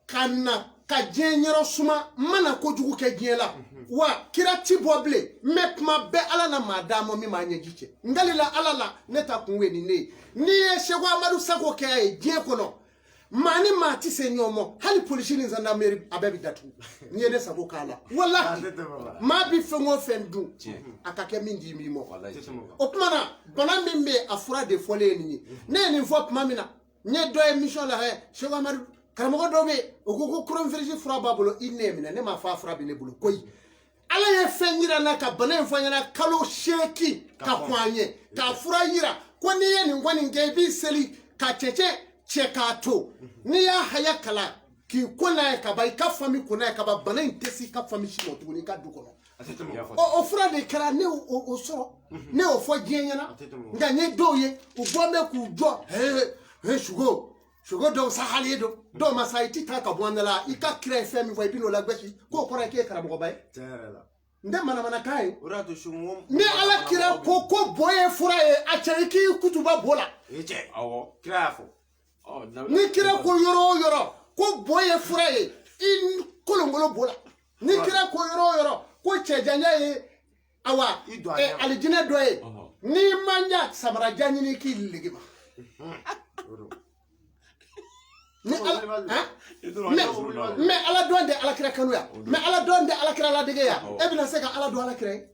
ka na ka diɲɛ yɔrɔ suma, n ma na kojugu kɛ diɲɛ la. Wa kira ti bɔ bilen, mais kuma bɛɛ Ala na maa d'a ma min b'a ɲɛji cɛ. N kalila Ala la, ne ta kun ye nin de ye. N'i ye Seko Amadu Sako kɛ a ye diɲɛ kɔnɔ, maa ni maa ti se ɲɔgɔn ma, hali polisi ni gendarmerie a bɛɛ bɛ datugu. N'i ye ne sago k'a la, walahi maa bi fɛn o fɛn dun, a ka kɛ min d'i m'i mɔ. O tuma na bana min bɛ yen, a fura de fɔlen ye nin ye. Ne ye nin fɔ tuma min na, n ye dɔ ye mission la, Seko Amadu karamɔgɔ dɔ bɛ yen, o ko ko coronavirus fura b'a bolo, i ne ye minɛ, ne m'a fɔ a fura bɛ ne bolo koyi. Ala ye fɛn yira n na ka bana in fɔ n ɲɛna kalo 8 ka kɔn a ɲɛ, k'a fura yira ko n'i ye nin kɔni kɛ, i b'i seli ka cɛncɛn cɛ k'a to, n'i y'a haya kalan k'i ko n'a ye ka ban, i ka famille ko n'a ye ka ban, bana in tɛ s'i ka famille si ma tuguni i ka du kɔnɔ. O fura de kɛra, ne y'o sɔrɔ, ne y'o fɔ diɲɛ ɲɛna. Nka n ye dɔw ye, u bɔ bɛ k'u jɔ, he sugo sugo dɔw sahalen don, dɔw ma sa, i ti taa ka bɔ an da la, i ka kira ye fɛn min fɔ, i bɛ n'o lagosi, k'o kɔrɔ ye k'e ye karamɔgɔba ye. N tɛ manamanakan ye. Ni Ala kira ko ko bo ye fura ye, a cɛ i k'i kutuba bo la. Ni kira ko yɔrɔ o yɔrɔ ko bo ye fura ye, i kolongolo bo la. Ni kira ko yɔrɔ o yɔrɔ ko cɛjanya ye awa alijinɛ dɔ ye, n'i ma ɲa samarajan ɲini k'i lege ma. Mais Ala dɔn tɛ Ala kira kanu ya, mais Ala dɔn tɛ Ala kira ladege ya, e bɛna se ka Ala dɔn Ala kira ye.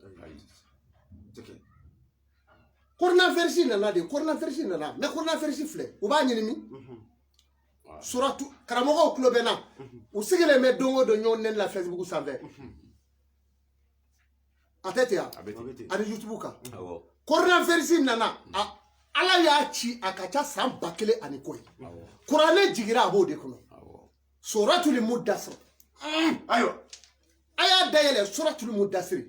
Coronavirus nana de, coronavirus nana, mais coronavirus filɛ, u b'a ɲini min? Suratu karamɔgɔw tulo bɛ n na, u sigilen bɛ don o don ɲɔgɔn nɛni la Facebook sanfɛ. A tɛ ten wa? Ani YouTube kan. Coronavirus nana, Ala y'a ci a ka ca san 1000 ani kɔ ye. Kuranɛ jigira a b'o de kɔnɔ. Suratul Mudassir. Ayiwa. A y'a dayɛlɛ Suratul Mudassir.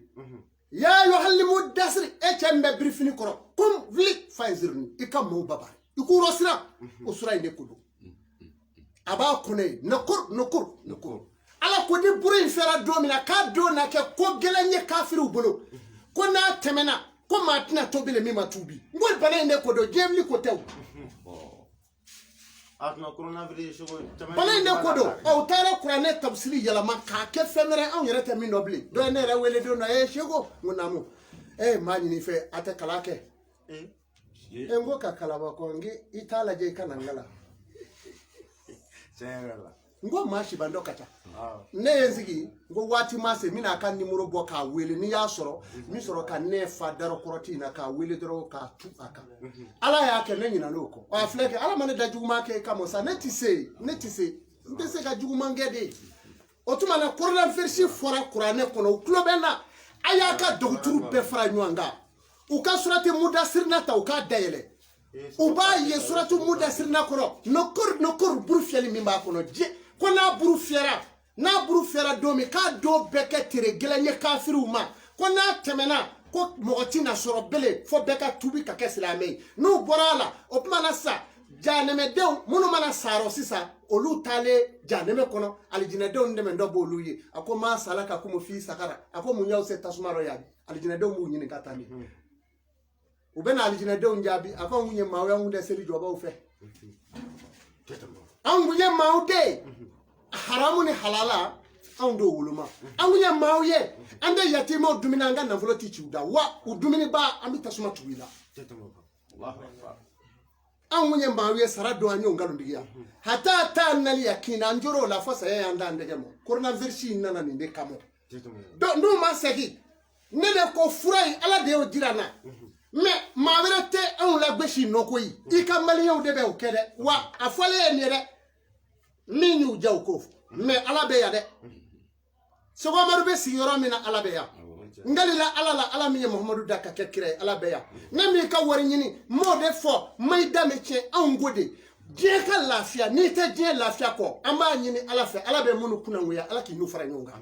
Ya ayyuhal mudassir e cɛ min bɛ birifini kɔrɔ kum wuli fanzirni i ka maaw babari i k'u rɔsiran o sura in de ko don a b'a kɔnɔ yen nukur nukur nukur ala ko ni buru in fɛra don min na k'a don na kɛ ko gɛlɛn ye kafiriw bolo ko n'a tɛmɛna ko maa tɛna to bilen min ma tuubi n ko bana in de ko don diɲɛ wuli ko tɛ o bana in de ko don ɔ u taara kuranɛ tafsiri yɛlɛma k'a kɛ fɛn wɛrɛ anw yɛrɛ tɛ min dɔn bilen dɔ ye ne yɛrɛ wele don dɔ ee Seko n ko naamu ee maa ɲini i fɛ a tɛ kalan kɛ n ko ka kalaba kɔ n k'i t'a lajɛ i ka na n kalan n ko maa sibandɔ ka ca ne ye n sigi n ko waati ma se n bɛna a ka nimoro bɔ k'a wele n'i y'a sɔrɔ n bɛ sɔrɔ ka ne fa darɔkɔrɔti in na k'a wele dɔrɔn k'a tu a kan ala y'a kɛ ne ɲinɛna o kɔ a filɛ kɛ ala ma ne da juguman kɛ i kama sa ne tɛ se ne tɛ se n tɛ se ka juguman kɛ de o tuma na coronavirus fɔra kuranɛ kɔnɔ u tulo bɛ n na a y'a ka dɔgɔtɔrɔ bɛɛ fara ɲɔgɔn kan u ka surati mudasirina ta u k'a dayɛlɛ u b'a ye surati mudasirina kɔnɔ nukur nukur buru fiyɛli min b'a kɔnɔ diɲɛ ko n'a buru fiyɛra n'a buru fiyɛra don min k'a don bɛɛ kɛ tere gɛlɛn ye kafiriw ma ko n'a tɛmɛna ko mɔgɔ tɛna sɔrɔ bele fo bɛɛ ka tuubi ka kɛ silamɛ ye n'u bɔra a la o tuma na sisan janɛmɛdenw minnu mana sarɔ sisan olu taalen janɛmɛ kɔnɔ alijinɛdenw dɛmɛ dɔ b'olu ye a ko ma salaka kumu fi sakara a ko mun y'aw se tasuma rɔ yan alijinɛdenw b'u ɲininka tan de u bɛ na alijinɛdenw jaabi a ko anw kun ye maaw ye anw kun tɛ seli jɔbaw fɛ anw kun ye maaw de ye haramu ni halala anw t'o woloma anw kun ye maaw ye an tɛ yatimɛw dumuni an ka nafolo ti ci u da wa u dumuniba an bɛ tasuma tugu i la anw kun ye maaw ye sara don an y'o nkalontigiya hata taa nali yakina an jor'o la fo saya y'an d'an tɛgɛ ma coronavirus in nana nin de kama donc n'u ma segin ne de ko fura in ala de y'o jira n na mais maa wɛrɛ tɛ anw lagosi nɔ koyi i ka maliyɛnw de bɛ o kɛ dɛ wa a fɔlen ye nin ye dɛ min y'u diya u k'o fɔ mais ala bɛ yan dɛ Seko Amadu bɛ sigi yɔrɔ min na ala bɛ yan n kalila ala la ala min ye Muhamadu da ka kɛ kira ye ala bɛ yan ne m'i ka wari ɲini n m'o de fɔ n ma i danbe tiɲɛ anw ko de diɲɛ ka lafiya n'i tɛ diɲɛ lafiya kɔ an b'a ɲini ala fɛ ala bɛ minnu kunnangoya ala k'i n'u fara ɲɔgɔn kan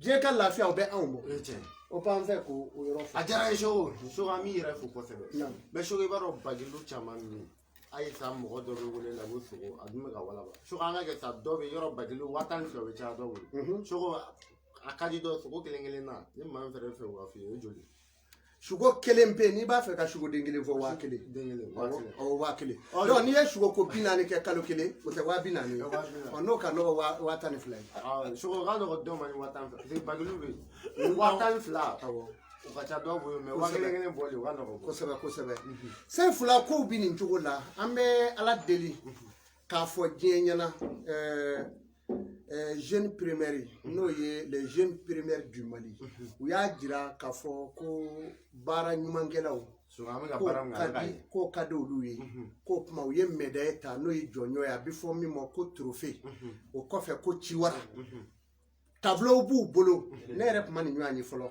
diɲɛ ka lafiya o bɛ anw bɔ o b'an fɛ k'o yɔrɔ fɔ. A diyara n ye Seko Seko an b'i yɛrɛ fo kosɛbɛ mais Seko i b'a dɔn bagilu caman bɛ yen hali sa mɔgɔ dɔ bɛ wele la ko sogo a dun bɛ ka walaba Seko an ka kɛ sa dɔ bɛ yɔrɔ bagilu 12,000 o bɛ caya dɔw bolo Seko a ka di dɔ sogo kelen kelen na ni maa min fɛnɛ fɛ o ka f'i ye o ye joli Sugo kelen pe n'i b'a fɛ ka sugo den kelen fɔ 1000 den kelen 10,000 awɔ 1000 donc n'i ye sugo ko 40 kɛ kalo kelen o tɛ 40,000 ye ɔ n'o ka nɔgɔ 12,000 ye sogo ka nɔgɔ dɔw ma ni 12,000 parce que bagilu bɛ yen 12,000 awɔ o ka ca dɔw bolo mais 1000 kelen bɔli o ka nɔgɔ kosɛbɛ kosɛbɛ sen fila kow bi nin cogo la an bɛ ala deli k'a fɔ diɲɛ ɲɛna jeune primaire n'o ye les jeunes primaires du Mali u y'a jira k'a fɔ ko baara ɲumankɛlaw k'o ka di olu ye k'o tuma u ye médaille ta n'o ye jɔnjɔn ye a bɛ fɔ min ma ko trophée o kɔfɛ ko ciwara tableau b'u bolo ne yɛrɛ tun ma nin ɲɔgɔn ye fɔlɔ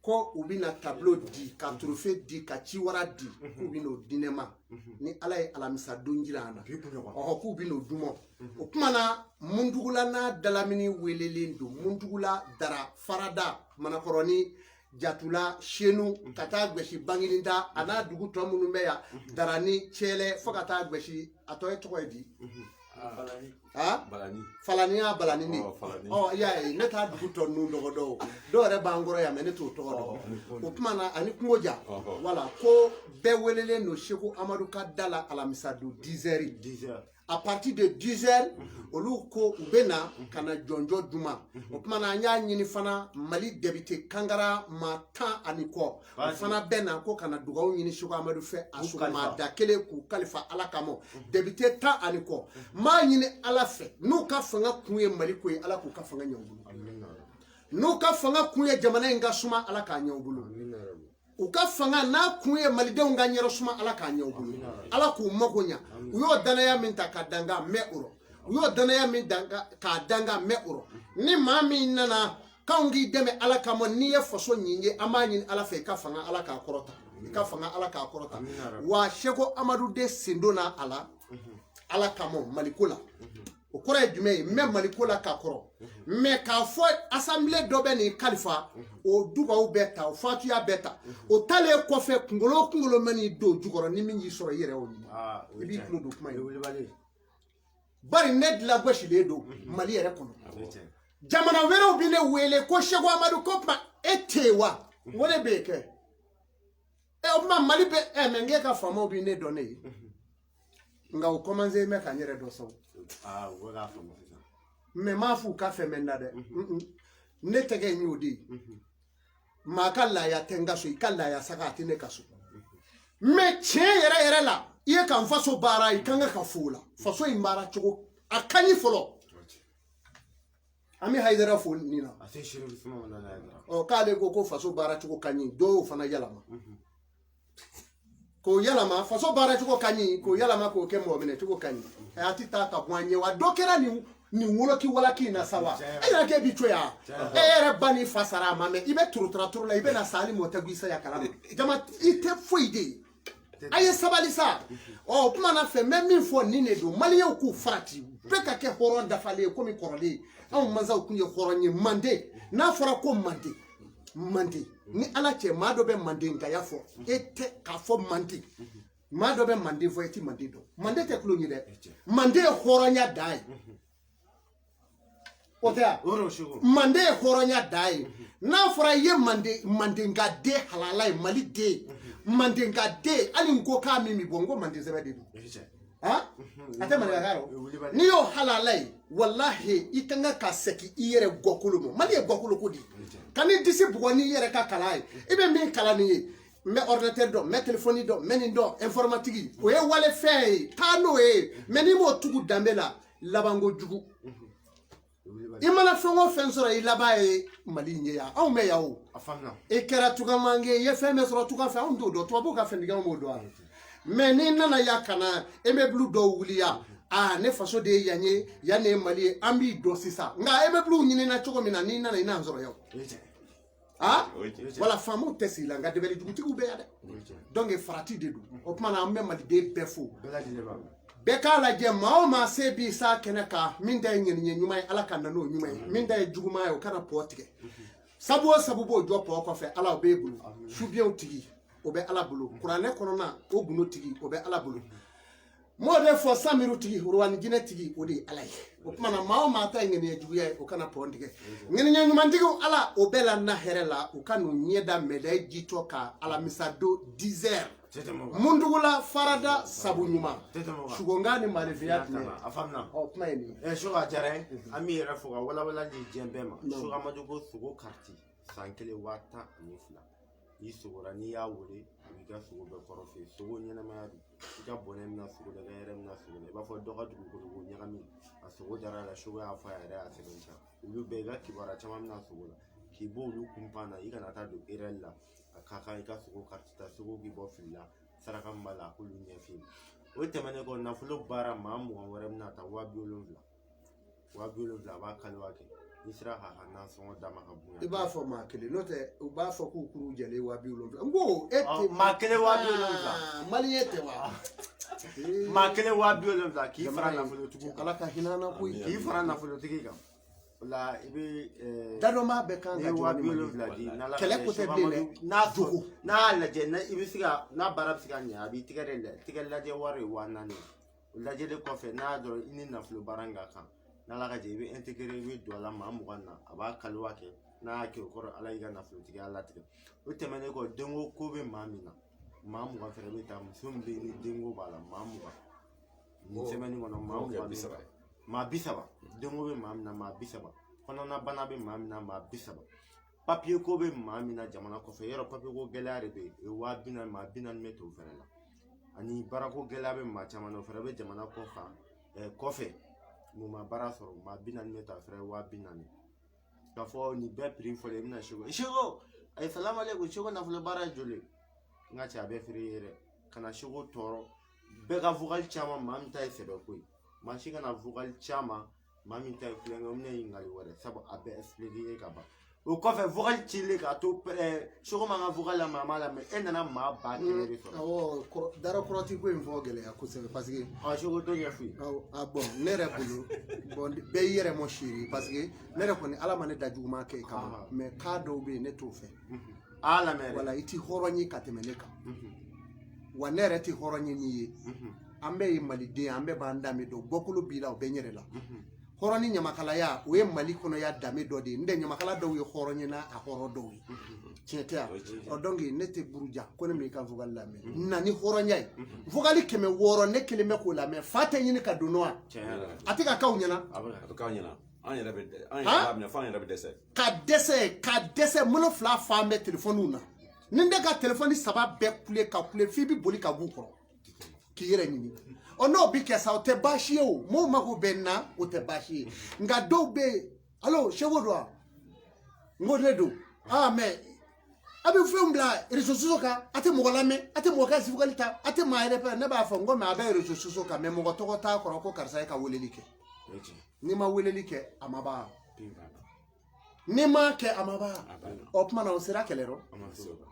ko u bɛna tableau di ka trophée di ka ciwara di k'u bɛn'o di ne ma ni ala ye alamisa don jira an na ɔhɔ k'u bɛn'o d'u ma o tuma na Muntugula n'a dalamini welelen don Muntugula Dara Farada Manakɔrɔni Jatula Senu ka taa gosi Bangininda a n'a dugu tɔ minnu bɛ yan Darani Cɛlɛ fo ka taa gosi a tɔ ye tɔgɔ ye di Falani y'a balani de ɔ i y'a ye ne t'a dugu tɔ ninnu tɔgɔ dɔn o dɔw yɛrɛ b'an kɔrɔ yan mais ne t'o tɔgɔ dɔn o tuma na ani Kungoja wala ko bɛɛ welelen don Seko Amadu ka da la alamisa don 10 heures à partir de 10 heures olu ko u bɛ na ka na jɔnjɔn d'u ma o tuma na an y'a ɲini fana Mali député Kangara maa 10 ani kɔ o fana bɛ na ko ka na dugawu ɲini Seko Amadu fɛ a sɔgɔma da kelen k'u kalifa ala kama député 10 ani kɔ n b'a ɲini ala fɛ n'u ka fanga kun ye Mali ko ye ala k'u ka fanga ɲɛ u bolo n'u ka fanga kun ye jamana in ka suma ala k'a ɲɛ u bolo u ka fanga n'a kun ye malidenw ka ɲɛrɛ suma ala k'a ɲɛ u bolo ala k'u mago ɲa u y'o danaya min ta ka danga mɛn o rɔ u y'o danaya min k'a danga mɛn o rɔ ni maa min nana k'anw k'i dɛmɛ ala kama n'i ye faso ɲin ye an b'a ɲini ala fɛ i ka fanga ala k'a kɔrɔta i ka fanga ala k'a kɔrɔta wa Seko Amadu de sen donna a la ala kama maliko la o O kɔrɔ ye jumɛn ye? N bɛ Mali ko la ka kɔrɔ, mais k'a fɔ assemblée dɔ bɛ nin kalifa, o dugawu bɛɛ ta, o fatuya bɛɛ ta, o talen kɔfɛ, kunkolo o kunkolo man'i don jukɔrɔ, ni min y'i sɔrɔ, i yɛrɛ y'o ɲini. I b'i tulo don kuma in, bari ne dilagosilen don Mali yɛrɛ kɔnɔ. Jamana wɛrɛw bɛ ne wele ko Seko Amadu, ko tuma e tɛ yen wa? O de bɛ kɛ ɛ, o tuma Mali bɛ ɛ, mais n k'e ka faamaw bɛ ne dɔn ne ye, nka o commencé bɛ ka n yɛrɛ dɔn sa. Mais n m'a f'u ka fɛn bɛ n na dɛ, ne tɛgɛ in y'o de ye. Maa ka laaya tɛ n ka so, i ka laaya saga a tɛ ne ka so. Mais tiɲɛ yɛrɛ yɛrɛ la, i ye ka n faso baara, i kan ka fo o la. Faso in baara cogo a ka ɲi fɔlɔ. An bɛ Hayidara fo nin na. Ɔ, k'ale ko ko faso baara cogo ka ɲi, dɔw y'o fana yɛlɛma k'o yɛlɛma. Faso baara cogo ka ɲi, k'o yɛlɛma k'o kɛ mɔgɔ minɛ cogo ka ɲi. A ti taa ka bɔ an ɲɛ wa? Dɔ kɛra nin woloki walaki in na sa wa? E yɛrɛ k'e bi to yan, e yɛrɛ ba ni fa sara a ma mɛn, i bɛ torotara toro la, i bɛ na sa hali mɔ tɛ i saya kalama jama, i tɛ foyi de ye. A ye sabali sa. Ɔ, o kuma na fɛ, n bɛ min fɔ nin de don: maliyɛnw k'u farati, bɛɛ ka kɛ hɔrɔn dafalen ye, komi kɔrɔlen anw mansaw tun ye hɔrɔn ye. Manden, n'a fɔra ko manden, manden ni Ala cɛ, maa dɔ bɛ mandenkaya fɔ, e tɛ k'a fɔ manden. Maa dɔ bɛ manden fɔ, e ti manden dɔn. Manden tɛ tulon ye dɛ, manden ye hɔrɔnya dan ye, o tɛ yan. Manden ye hɔrɔnya dan ye. N'a fɔra i ye manden, mandenka den halala ye, Mali den, mandenka den, hali n ko k'a min bɛ bɔ, n ko manden sɛbɛ de don. A tɛ maninkakan rɔ, n'i y'o halala ye, walahi i kan ka segin i yɛrɛ gɔkolo ma. Mali ye gɔkolo ko de ye. Ka n'i disi bugɔ n'i yɛrɛ ka kalan ye, i bɛ min kalan nin ye, n bɛ ordinateur dɔn, n bɛ téléphone dɔn, n bɛ nin dɔn, informatique, o ye wale fɛn ye, taa n'o ye. Mais n'i m'o tugu danbe la, labanko jugu. I mana fɛn o fɛn sɔrɔ, i laban ye Mali in ye yan. Anw bɛ yan o, i kɛra tugamange i ye fɛn bɛɛ sɔrɔ tuga fɛ, anw t'o dɔn. Tubabuw ka fɛntigiw b'o dɔn. Mais n'i nana yan ka na immeuble dɔw wuli yan, aa, ne faso de ye yan ye, yan de ye Mali ye, an b'i dɔn sisan. Nka immeuble ɲinina cogo min na, n'i nana i n'an sɔrɔ yan. Ah, wala faamaw tɛ sigi la, nka dɛbɛli dugutigiw bɛ yan dɛ. Donc farati de don. O tuma na, an bɛ maliden bɛɛ fo, bɛɛ k'a lajɛ, maa o maa se b'i sa kɛnɛ kan, min ta ye ŋaniya ɲuman ye, Ala ka na n'o ɲuman ye. Min ta ye juguman ye, o kana pɔ tigɛ. Sabu o sabu b'o jɔ pɔ kɔfɛ, Ala o b'e bolo. Subiyew tigi o bɛ Ala bolo, kuranɛ kɔnɔna o gundo tigi o bɛ Ala bolo. M'o de fɔ, samiru tigi, ruwani jinɛ tigi, o de ye Ala ye. O tuma na, maa o maa ta ye ŋaniya juguya ye, o kana pɔn tigɛ. Ŋaniya ɲumantigiw, Ala o bɛɛ la na hɛrɛ la, u ka n'u ɲɛ da mɛlɛ jitɔ ka alamisa don 10 heures mundugula farada sabu ɲuman sugonkan ni malifiya tun ye. A faamuna. Ɔ, kuma ye nin ye. Ɛ, Seko, a diyara n ye. An b'i yɛrɛ fo ka walawala di diɲɛ bɛɛ ma. Seko Amadu ko sogo kariti san kelen 12,000. N'i sogora, n'i y'a wele, a b'i ka sogo bɛɛ kɔrɔ f'i ye. Sogo ɲɛnamaya don, i ka bɔnɛ bɛna sogo la, i ka hɛrɛ bɛna sogo la. I b'a fɔ dɔ ka dugukolo ko ɲagami, a sogo dara la, sogo y'a fɔ a yɛrɛ y'a sɛbɛn. Olu bɛɛ, i ka kibaruya caman bɛna sogo la, k'i bɔ olu kun pan na, i kana taa don erreur la. A ka kan i ka sogo kariti ta, sogo k'i bɔ fili la, saraka min b'a la, a k'olu ɲɛf'i ye. O tɛmɛnen kɔ, nafolo baara, maa 20 wɛrɛ bɛna ta 70,000, 70,000, a b'a kaliwa kɛ. N'i sera k'a ka nasɔngɔ d'a ma ka bonya. I b'a fɔ maa kelen, n'o tɛ u b'a fɔ k'u kuru jɛlen 70,000. N ko e tɛ maa kelen 70,000. Maliyɛn tɛ wa? Maa kelen 70,000, k'i fara nafolotigi kan. Ala ka hinɛ an na koyi. K'i fara nafolotigi kan. O la i bɛ Dadɔnbaa bɛɛ kan n'i ka ye jɔ waa ni bi Mali ye. wolonwula di, n'Ala Kɛlɛ ko tɛ bilen dɛ. N'a Jogo. n'a y'a lajɛ, n'a i bɛ se ka, n'a baara bɛ se ka ɲɛ, a b'i tigɛ de tigɛ lajɛ wari ye 4000 ye. O lajɛlen kɔfɛ, n'a y'a dɔn i ni nafolo baara in ka kan, n'Ala ka jɛ, i bɛ intégrer, i bɛ don a la maa 20 na, a b'a kaliwa kɛ. N'a y'a kɛ, o kɔrɔ Ala y'i ka nafolotigiya latigɛ. O tɛmɛnen kɔ, denko ko bɛ maa min na, maa 20 fɛnɛ bɛ taa. Muso min bɛ yen ni denko b'a la, maa 20 nin sɛbɛnni kɔnɔ, maa 20 bɛ taa. Maa 30, denko bɛ maa min na, maa 30, kɔnɔnabana bɛ maa min na, maa 30, papiye ko bɛ maa min na jamana kɔfɛ, yɔrɔ papiye ko gɛlɛya de bɛ yen, o ye 40,000, maa 40 bɛ t'o fɛnɛ la. Ani baarako gɛlɛya bɛ maa caman na, o fɛnɛ bɛ jamana kɔ kan kɔfɛ, mun ma baara sɔrɔ, maa 40 bɛ ta, o fɛnɛ ye 40,000. K'a fɔ nin bɛɛ prix fɔlen, i bɛna Seko, Seko, ayi, salamu aleykum, Seko nafolo baara ye joli ye? N ka cɛ, a bɛɛ feere ye dɛ. Kana Seko tɔɔrɔ, bɛɛ ka vocal caman, maa min ta ye sɛbɛ ko ye, maa si kana vocal caman, maa min ta ye kulonkɛ, o bɛna ɲininkali wɛrɛ, sabu a bɛɛ expliqué ye ka ban. O kɔfɛ vocal cilen k'a to Seko ma ka vocal lamɛn, a m'a lamɛn, e nana maa 100 000 de sɔrɔ. Awɔ, dara kɔrɔti ko in fɔ gɛlɛya kosɛbɛ parce que. Seko t'o ɲɛf'i ye. Awɔ, bon ne yɛrɛ bolo, bon bɛɛ y'i yɛrɛ mɔ seere parce que ne yɛrɛ kɔni Ala ma ne da juguman kɛ i kama, mais cas dɔw bɛ yen ne t'o fɛ. A lamɛn dɛ. Wala i ti hɔrɔn ye ka tɛmɛ ne kan. Wa ne yɛrɛ ti hɔrɔn ye n'i ye. An bɛɛ ye maliden, an bɛɛ b'an danbe dɔn, bɔkolo b'i la o bɛ n yɛrɛ la. Hɔrɔn ni ɲamakalaya o ye Mali kɔnɔya danbe dɔ de ye. N tɛ ɲamakala dɔw ye hɔrɔn ye n'a a hɔrɔn dɔw ye. Tiɲɛ tɛ yan. Ɔ donc ne tɛ buruja ko ne m'i ka vocal lamɛn. Na ni hɔrɔnya ye. Vocal 600 ne kelen bɛ k'o lamɛn. Fa tɛ ɲini ka don wa? A tɛ ka k'aw ɲɛna. A bɛ k'aw ɲɛna. An yɛrɛ bɛ an yɛrɛ b'a minɛ fo an yɛrɛ bɛ dɛsɛ. Ka dɛsɛ minnu fila fan bɛɛ telefɔniw na. Ni ne ka telefɔni 3 bɛɛ kule ka kule f'i bɛ boli ka b'u kɔrɔ. K'i yɛrɛ ɲini. Ɔ n'o bi kɛ sa o tɛ baasi ye o, m'o mago bɛ n na o tɛ baasi ye. Nka dɔw bɛ yen, alo Seko don wa? N ko ne don. Ah mais a bɛ fɛnw bila réseaux sociaux kan, a tɛ mɔgɔ lamɛn, a tɛ mɔgɔ ka vocal ta, a tɛ maa yɛrɛ fɛ. Ne b'a fɔ n ko mais a bɛ réseaux sociaux kan, mais mɔgɔ tɔgɔ t'a kɔrɔ ko karisa ye ka weleli kɛ. N'i ma weleli kɛ a ma ban. N'i ma kɛ a ma ban. Ɔ tuma na o sera kɛlɛ rɔ.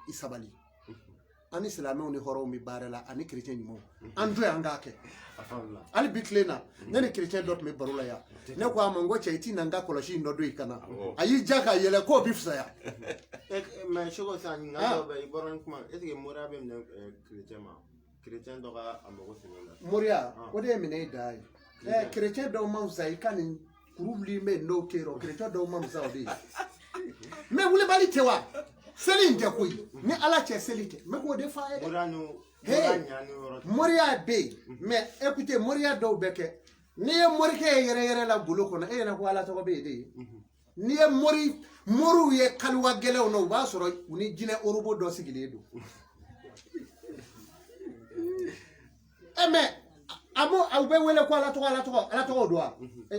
I sabali. An ni silamɛw ni hɔrɔnw bɛ baara la ani kerecɛn ɲumanw. An to yan an k'a kɛ. Hali bi tile na ne ni kerecɛn dɔ tun bɛ baro la yan. Ne ko a ma n ko cɛ i t'i na n ka kɔlɔsi in dɔ don i kana. A y'i ja ka yɛlɛ k'o bi fisaya. Mais Seko sisan ɲininkali dɔ bɛ yen, i bɔra ni kuma, est ce que moriya bɛ minɛ kerecɛn ma? Kerecɛn dɔ ka a mago sɛnɛ la. Moriya o de ye minɛ i da ye. Kerecɛn dɔw ma fisaya i ka nin kuru wuli bɛ yen n'o kɛ yɔrɔ kerecɛn dɔw ma fisaya o de ye. Mais wulibali tɛ wa? Seli in tɛ koyi. Ni Ala cɛ seli tɛ. N bɛ k'o de f'a ye dɛ. Moriya bɛ yen, mais écoutez moriya dɔw bɛ kɛ. N'i ye morikɛ ye yɛrɛ yɛrɛ la golo kɔnɔ, e ɲɛna ko Ala tɔgɔ bɛ yen de ye. N'i ye moriw ye kaliwa gɛlɛnw na, u b'a sɔrɔ u ni jinɛ orobo dɔ sigilen don. Mais a m'o u bɛ wele ko Ala tɔgɔ Ala tɔgɔ Ala tɔgɔ don wa?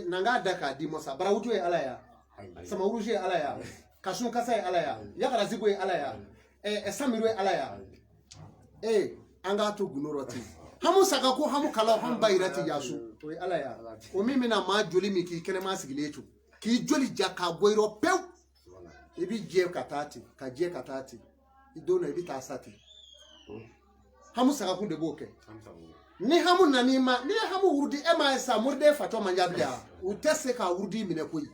Na n k'a da k'a d'i ma sa. Barawutu ye Ala ye wa? Samawurusi ye Ala ye wa? Kasun kasa ye Ala ya, Yakarazigo ye Ala ya, Samiru ye Ala ya. An k'a to gundo rɔ ten. Hamu saka ko hamu kalaw hamu ba yira ti yasu. O ye Ala ya. O min bɛna maa joli min k'i kɛnɛma sigilen to. K'i joli ja k'a bɔ i rɔ pewu. I bi jɛ ka taa ten, ka jɛ ka taa ten. I don na i bɛ taa sa ten. Hamu saka kun de b'o kɛ. Ni hamu nan'i ma, n'i ye hamu wurudi e m'a ye sa moriden fatɔ man diya bilen wa? U tɛ se k'a wurudi minɛ koyi.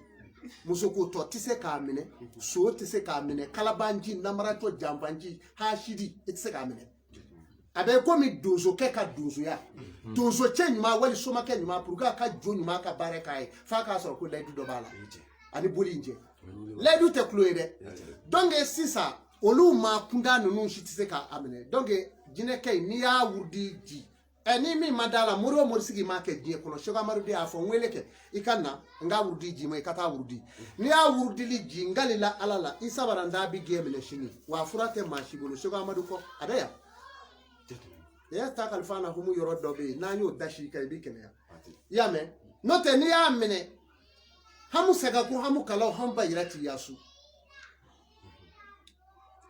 Muso ko tɔ tɛ se k'a minɛ, so tɛ se k'a minɛ, kalabanji, namaratɔ, janfanji, hasidi, i tɛ se k'a minɛ. A bɛ komi donsokɛ ka donsoya. Donsocɛ ɲuman wali somakɛ ɲuman pour que a ka jo ɲuman ka baara k'a ye f'a k'a sɔrɔ ko layidu dɔ b'a la. Ani boli in cɛ. Layidu tɛ kulo ye dɛ. Donc sisan olu maa kunda ninnu si tɛ se k'a minɛ. Donc jinɛkɛ in n'i y'a wurudi ji. Ni min ma da la mori o mori sigi m'a kɛ diɲɛ kɔnɔ. Seko Amadu de y'a fɔ n wele kɛ i ka na n k'a wurudi ji ma i ka taa wurudi. N'i y'a wurudili ji n kalila Ala la i sabara n t'a bi gɛn minɛ sini. Wa a fura tɛ maa si bolo Seko Amadu kɔ a bɛ yan. I y'a ta kalifa na humu yɔrɔ dɔ bɛ yen n'an y'o da si kan i bɛ kɛnɛya. I y'a mɛn? N'o tɛ n'i y'a minɛ hamu sɛgɛ ko hamu kalaw hamu ba yira t'i yasu.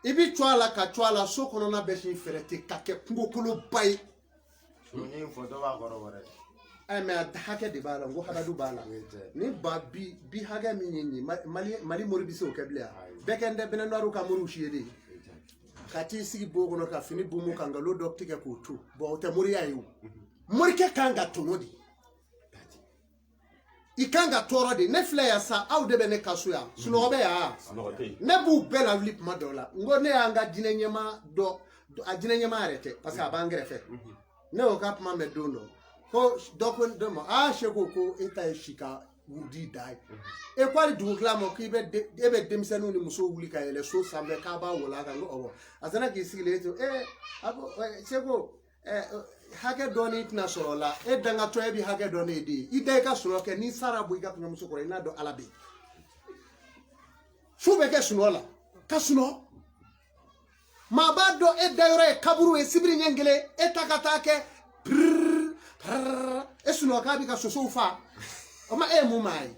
I bɛ cɔ a la ka cɔ a la so kɔnɔna bɛ sin fɛrɛ ten ka kɛ kungokoloba ye. Mais a hakɛ de b'a la, n ko hadadu b'a la. Ni ba bi hakɛ min ye nin ye, Mali mori bɛ se o kɛ bilen wa? Bɛɛ kɛ n tɛ bɛnɛnɔriw ka moriw si ye de. Ka t'i sigi bon kɔnɔ ka fini bumu ka nkalon dɔ tigɛ k'o to. Bon o tɛ moriya ye o. Morikɛ kan ka tɔnɔ de. I kan ka tɔɔrɔ de. Ne filɛ yan sa, aw de bɛ ne ka so yan. Sunɔgɔ bɛ yan? Ne b'u bɛɛ lawuli kuma dɔw la. N ko ne y'an ka jinɛ ɲɛmaa dɔ, a jinɛ ɲɛmaa yɛrɛ tɛ parce que a b'an kɛrɛfɛ. Ne y'o ka kuma mɛn don dɔ ko dɔ ko dɔ ma aa Seko ko e ta ye si ka wurudi da ye. E ko hali dugu tila ma k'i bɛ e bɛ denmisɛnninw ni musow wuli ka yɛlɛ so sanfɛ k'a b'a wala a kan. N ko awɔ. A sera k'i sigilen to a ko Seko hakɛ dɔɔni tɛna sɔrɔ o la e dangatɔ e bɛ hakɛ dɔn ne ye de i da i ka sunɔgɔ kɛ n'i sara bɔ i ka kɔɲɔmuso kɔrɔ i n'a dɔn Ala bɛ yen. Fu bɛ kɛ sunɔgɔ la ka sunɔgɔ. Maa b'a dɔn e dayɔrɔ ye kaburu ye sibiri ɲɛ kelen e ta ka taa kɛ piriri piriri e sunɔgɔ k'a bɛ ka sosow fa o ma e ye mun maa ye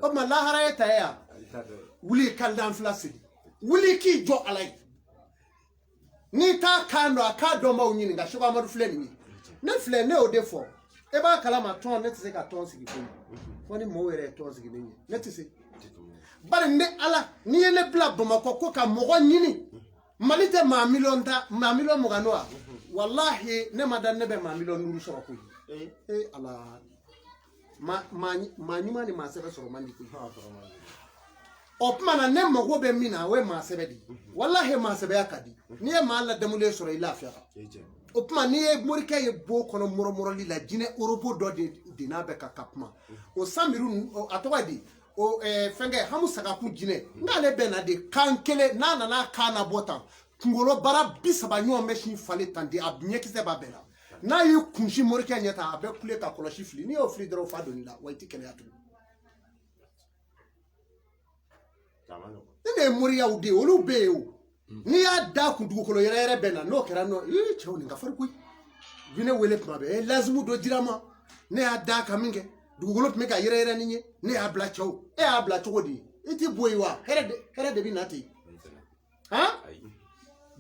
o tuma lahara ye ta ye yan wuli kalidan fila sigi wuli k'i jɔ Ala ye n'i t'a kan dɔn a k'a dɔnbaw ɲininka. Seko Amadu filɛ nin ye ne filɛ ne y'o de fɔ e b'a kalama tɔn ne tɛ se ka tɔn sigi koyi fo ni mɔgɔw yɛrɛ ye tɔn sigi ne ɲɛ ne tɛ se. Bari ne Ala n'i ye ne bila Bamakɔ ko ka mɔgɔ ɲini Mali tɛ maa miliyɔn ta maa miliyɔn 20 wa walahi ne ma da ne bɛ maa miliyɔn 5 sɔrɔ koyi. Ee Ala maa ɲuman ni maa sɛbɛ sɔrɔ man di koyi. O tuma na ne mago bɛ min na o ye maa sɛbɛ de ye. Walahi maa sɛbɛya ka di. N'i ye maa ladamulen sɔrɔ i lafiyara. O tuma n'i ye morikɛ ye bon kɔnɔ mɔrɔmɔrɔli la jinɛ orobo dɔ de n'a bɛ ka kuma o sanmiru a tɔgɔ di o fɛnkɛ hamu sagakun jinɛ n'ale bɛ na de kan kelen n'a nana kan na bɔ tan kunkolo bara 30 ɲɔgɔn bɛ sin falen tan de a ɲɛkisɛ b'a bɛɛ la n'a y'i kunsi morikɛ ɲɛ tan a bɛ kule ka kɔlɔsi fili n'i y'o fili dɔrɔn fa donni la wa i ti kɛnɛya tugun. Ne de ye moriyaw de ye olu bɛ yen o n'i y'a da kun dugukolo yɛrɛ yɛrɛ bɛ na n'o kɛra nɔ ee cɛw nin ka farin koyi u bɛ ne wele tuma bɛɛ lazimu dɔ dira n ma ne y'a da kan min kɛ dugukolo tun bɛ ka yɛrɛ yɛrɛ ni n ye ne y'a bila cɛw e y'a bila cogo di i ti bɔ yen wa hɛrɛ de bɛ na ten han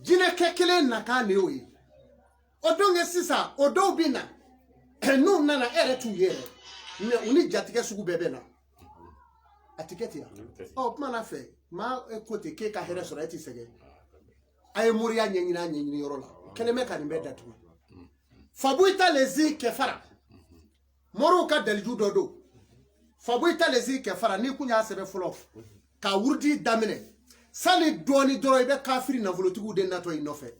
jinɛkɛ kelen nakan de y'o ye o don kɛ sisan o dɔw bɛ na n'u nana e yɛrɛ t'u ye yɛrɛ mɛ u ni jatigɛ sugu bɛɛ bɛ na a ti kɛ ten wa ɔ kuma na fɛ maa ko ten k'e ka hɛrɛ sɔrɔ e ti sɛgɛn a ye moriya ɲɛɲini a ɲɛɲini yɔrɔ la kɛlen bɛ ka nin bɛɛ datugu Fabuyita lezi kɛfara moriw ka daliju dɔ don Fabuyita lezi kɛfara n'i kun y'a sɛbɛn fɔlɔ ka wurudi daminɛ sani dɔɔni dɔrɔn i bɛ kafiri nafolotigiw de natɔ i nɔfɛ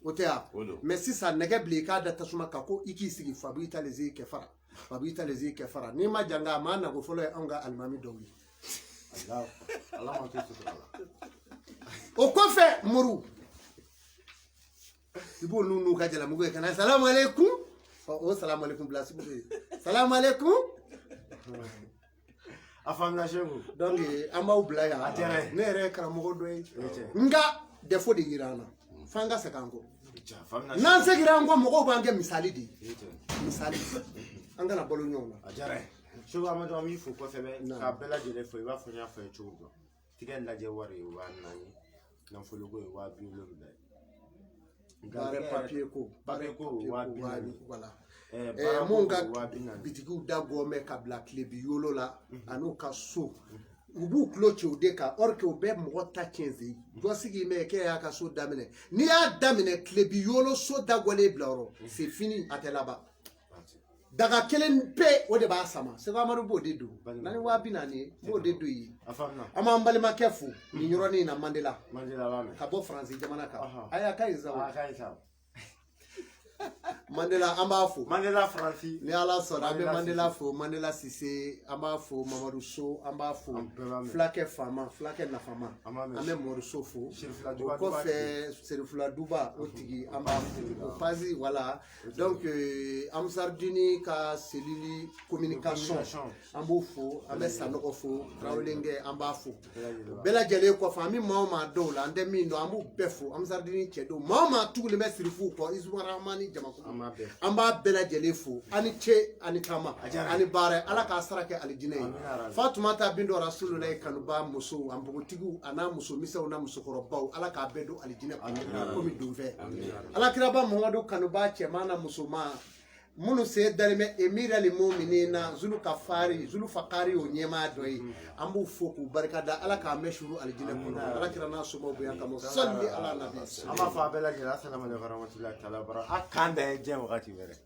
o tɛ yan mɛ sisan nɛgɛ bilen i k'a da tasuma kan ko i k'i sigi Fabuyita lezi kɛfara Fabuyita lezi kɛfara n'i ma janga a maa nago fɔlɔ ye anw ka alimami dɔw ye o kɔfɛ moriw i b'olu n'u ka jalamugu ye ka na salamu aleykum o salamu aleykum bila sugu bɛ yen salamu aleykum a faamuna Seku donc an b'aw bila yan ne yɛrɛ ye karamɔgɔ dɔ ye nka défaut de yira an na f'an ka segin an kɔ n'an seginna an kɔ mɔgɔw b'an kɛ misali de ye misali an kana balo ɲɔgɔn na a diyara n ye Seku Amadu an b'i fo kosɛbɛ k'a bɛɛ lajɛlen fo i b'a fɔ n y'a fɔ ye cogo min tigɛ lajɛ wari ye 4000 nafoloko ye 70,000 ye baara papiye ko papiye ko 40,000 voilà mun ka bitigiw da gɔmɛ ka bila tilebi yolo la an'u ka so u b'u tulo ci o de kan or que u bɛ mɔgɔ ta tiɲɛ zen jɔ sigi mɛ k'e y'a ka so daminɛ n'i y'a daminɛ tilebi yolo so da gɔlen bila yɔrɔ c'est fini a tɛ laban daga kelen pe o de b'a sama Seku Amadu b'o de don na ni 40,000 ye n b'o de don yen an b'an balimakɛ fo nin yɔrɔnin in na Mandela ka bɔ Faransi jamana kan ayi a ka ɲi sa o Mandela an b'a fo Mandela Faransi ni Ala sɔnna an bɛ Mandela fo Mandela Sise an b'a fo Mamadu So an b'a fo fulakɛ faama fulakɛ nafama an bɛ Mɔri So fo o kɔfɛ Serifula Duba o tigi an b'a fo o pasi voilà donc Amusardini ka selili communication an b'o fo an bɛ Sanɔgɔ fo Tarawelenkɛ an b'a fo bɛɛ lajɛlen kɔfɛ an bɛ maa o maa dɔw la an tɛ min dɔn an b'u bɛɛ fo Amusardini cɛ don maa o maa tugulen bɛ Sirifuw kɔ Isubaramani jamakulu an b'a bɛɛ lajɛlen fo ani ce ani taama ani baara Ala k'a sara kɛ alijinɛ ye Fatumata Bintu Rasululayi kanuba musow a npogotigiw a n'a musomisɛnw n'a musokɔrɔbaw Ala k'a bɛɛ don alijinɛ kɔnɔ komi donfɛ Alakiraba Muhamadu kanuba cɛman n'a musoman minnu sen dalen bɛ emirali muminina Zulu Kafari Zulu Fakari o ɲɛmaa dɔ ye an b'u fo k'u barika da Ala k'an bɛɛ suru alijinɛ kɔnɔ Ala kira n'a somaw bonya kama sali ala nabi an b'a fɔ a bɛɛ lajɛlen asalamu aleykum warahmatulahi taala barakatu a k'an bɛn diɲɛ wagati wɛrɛ.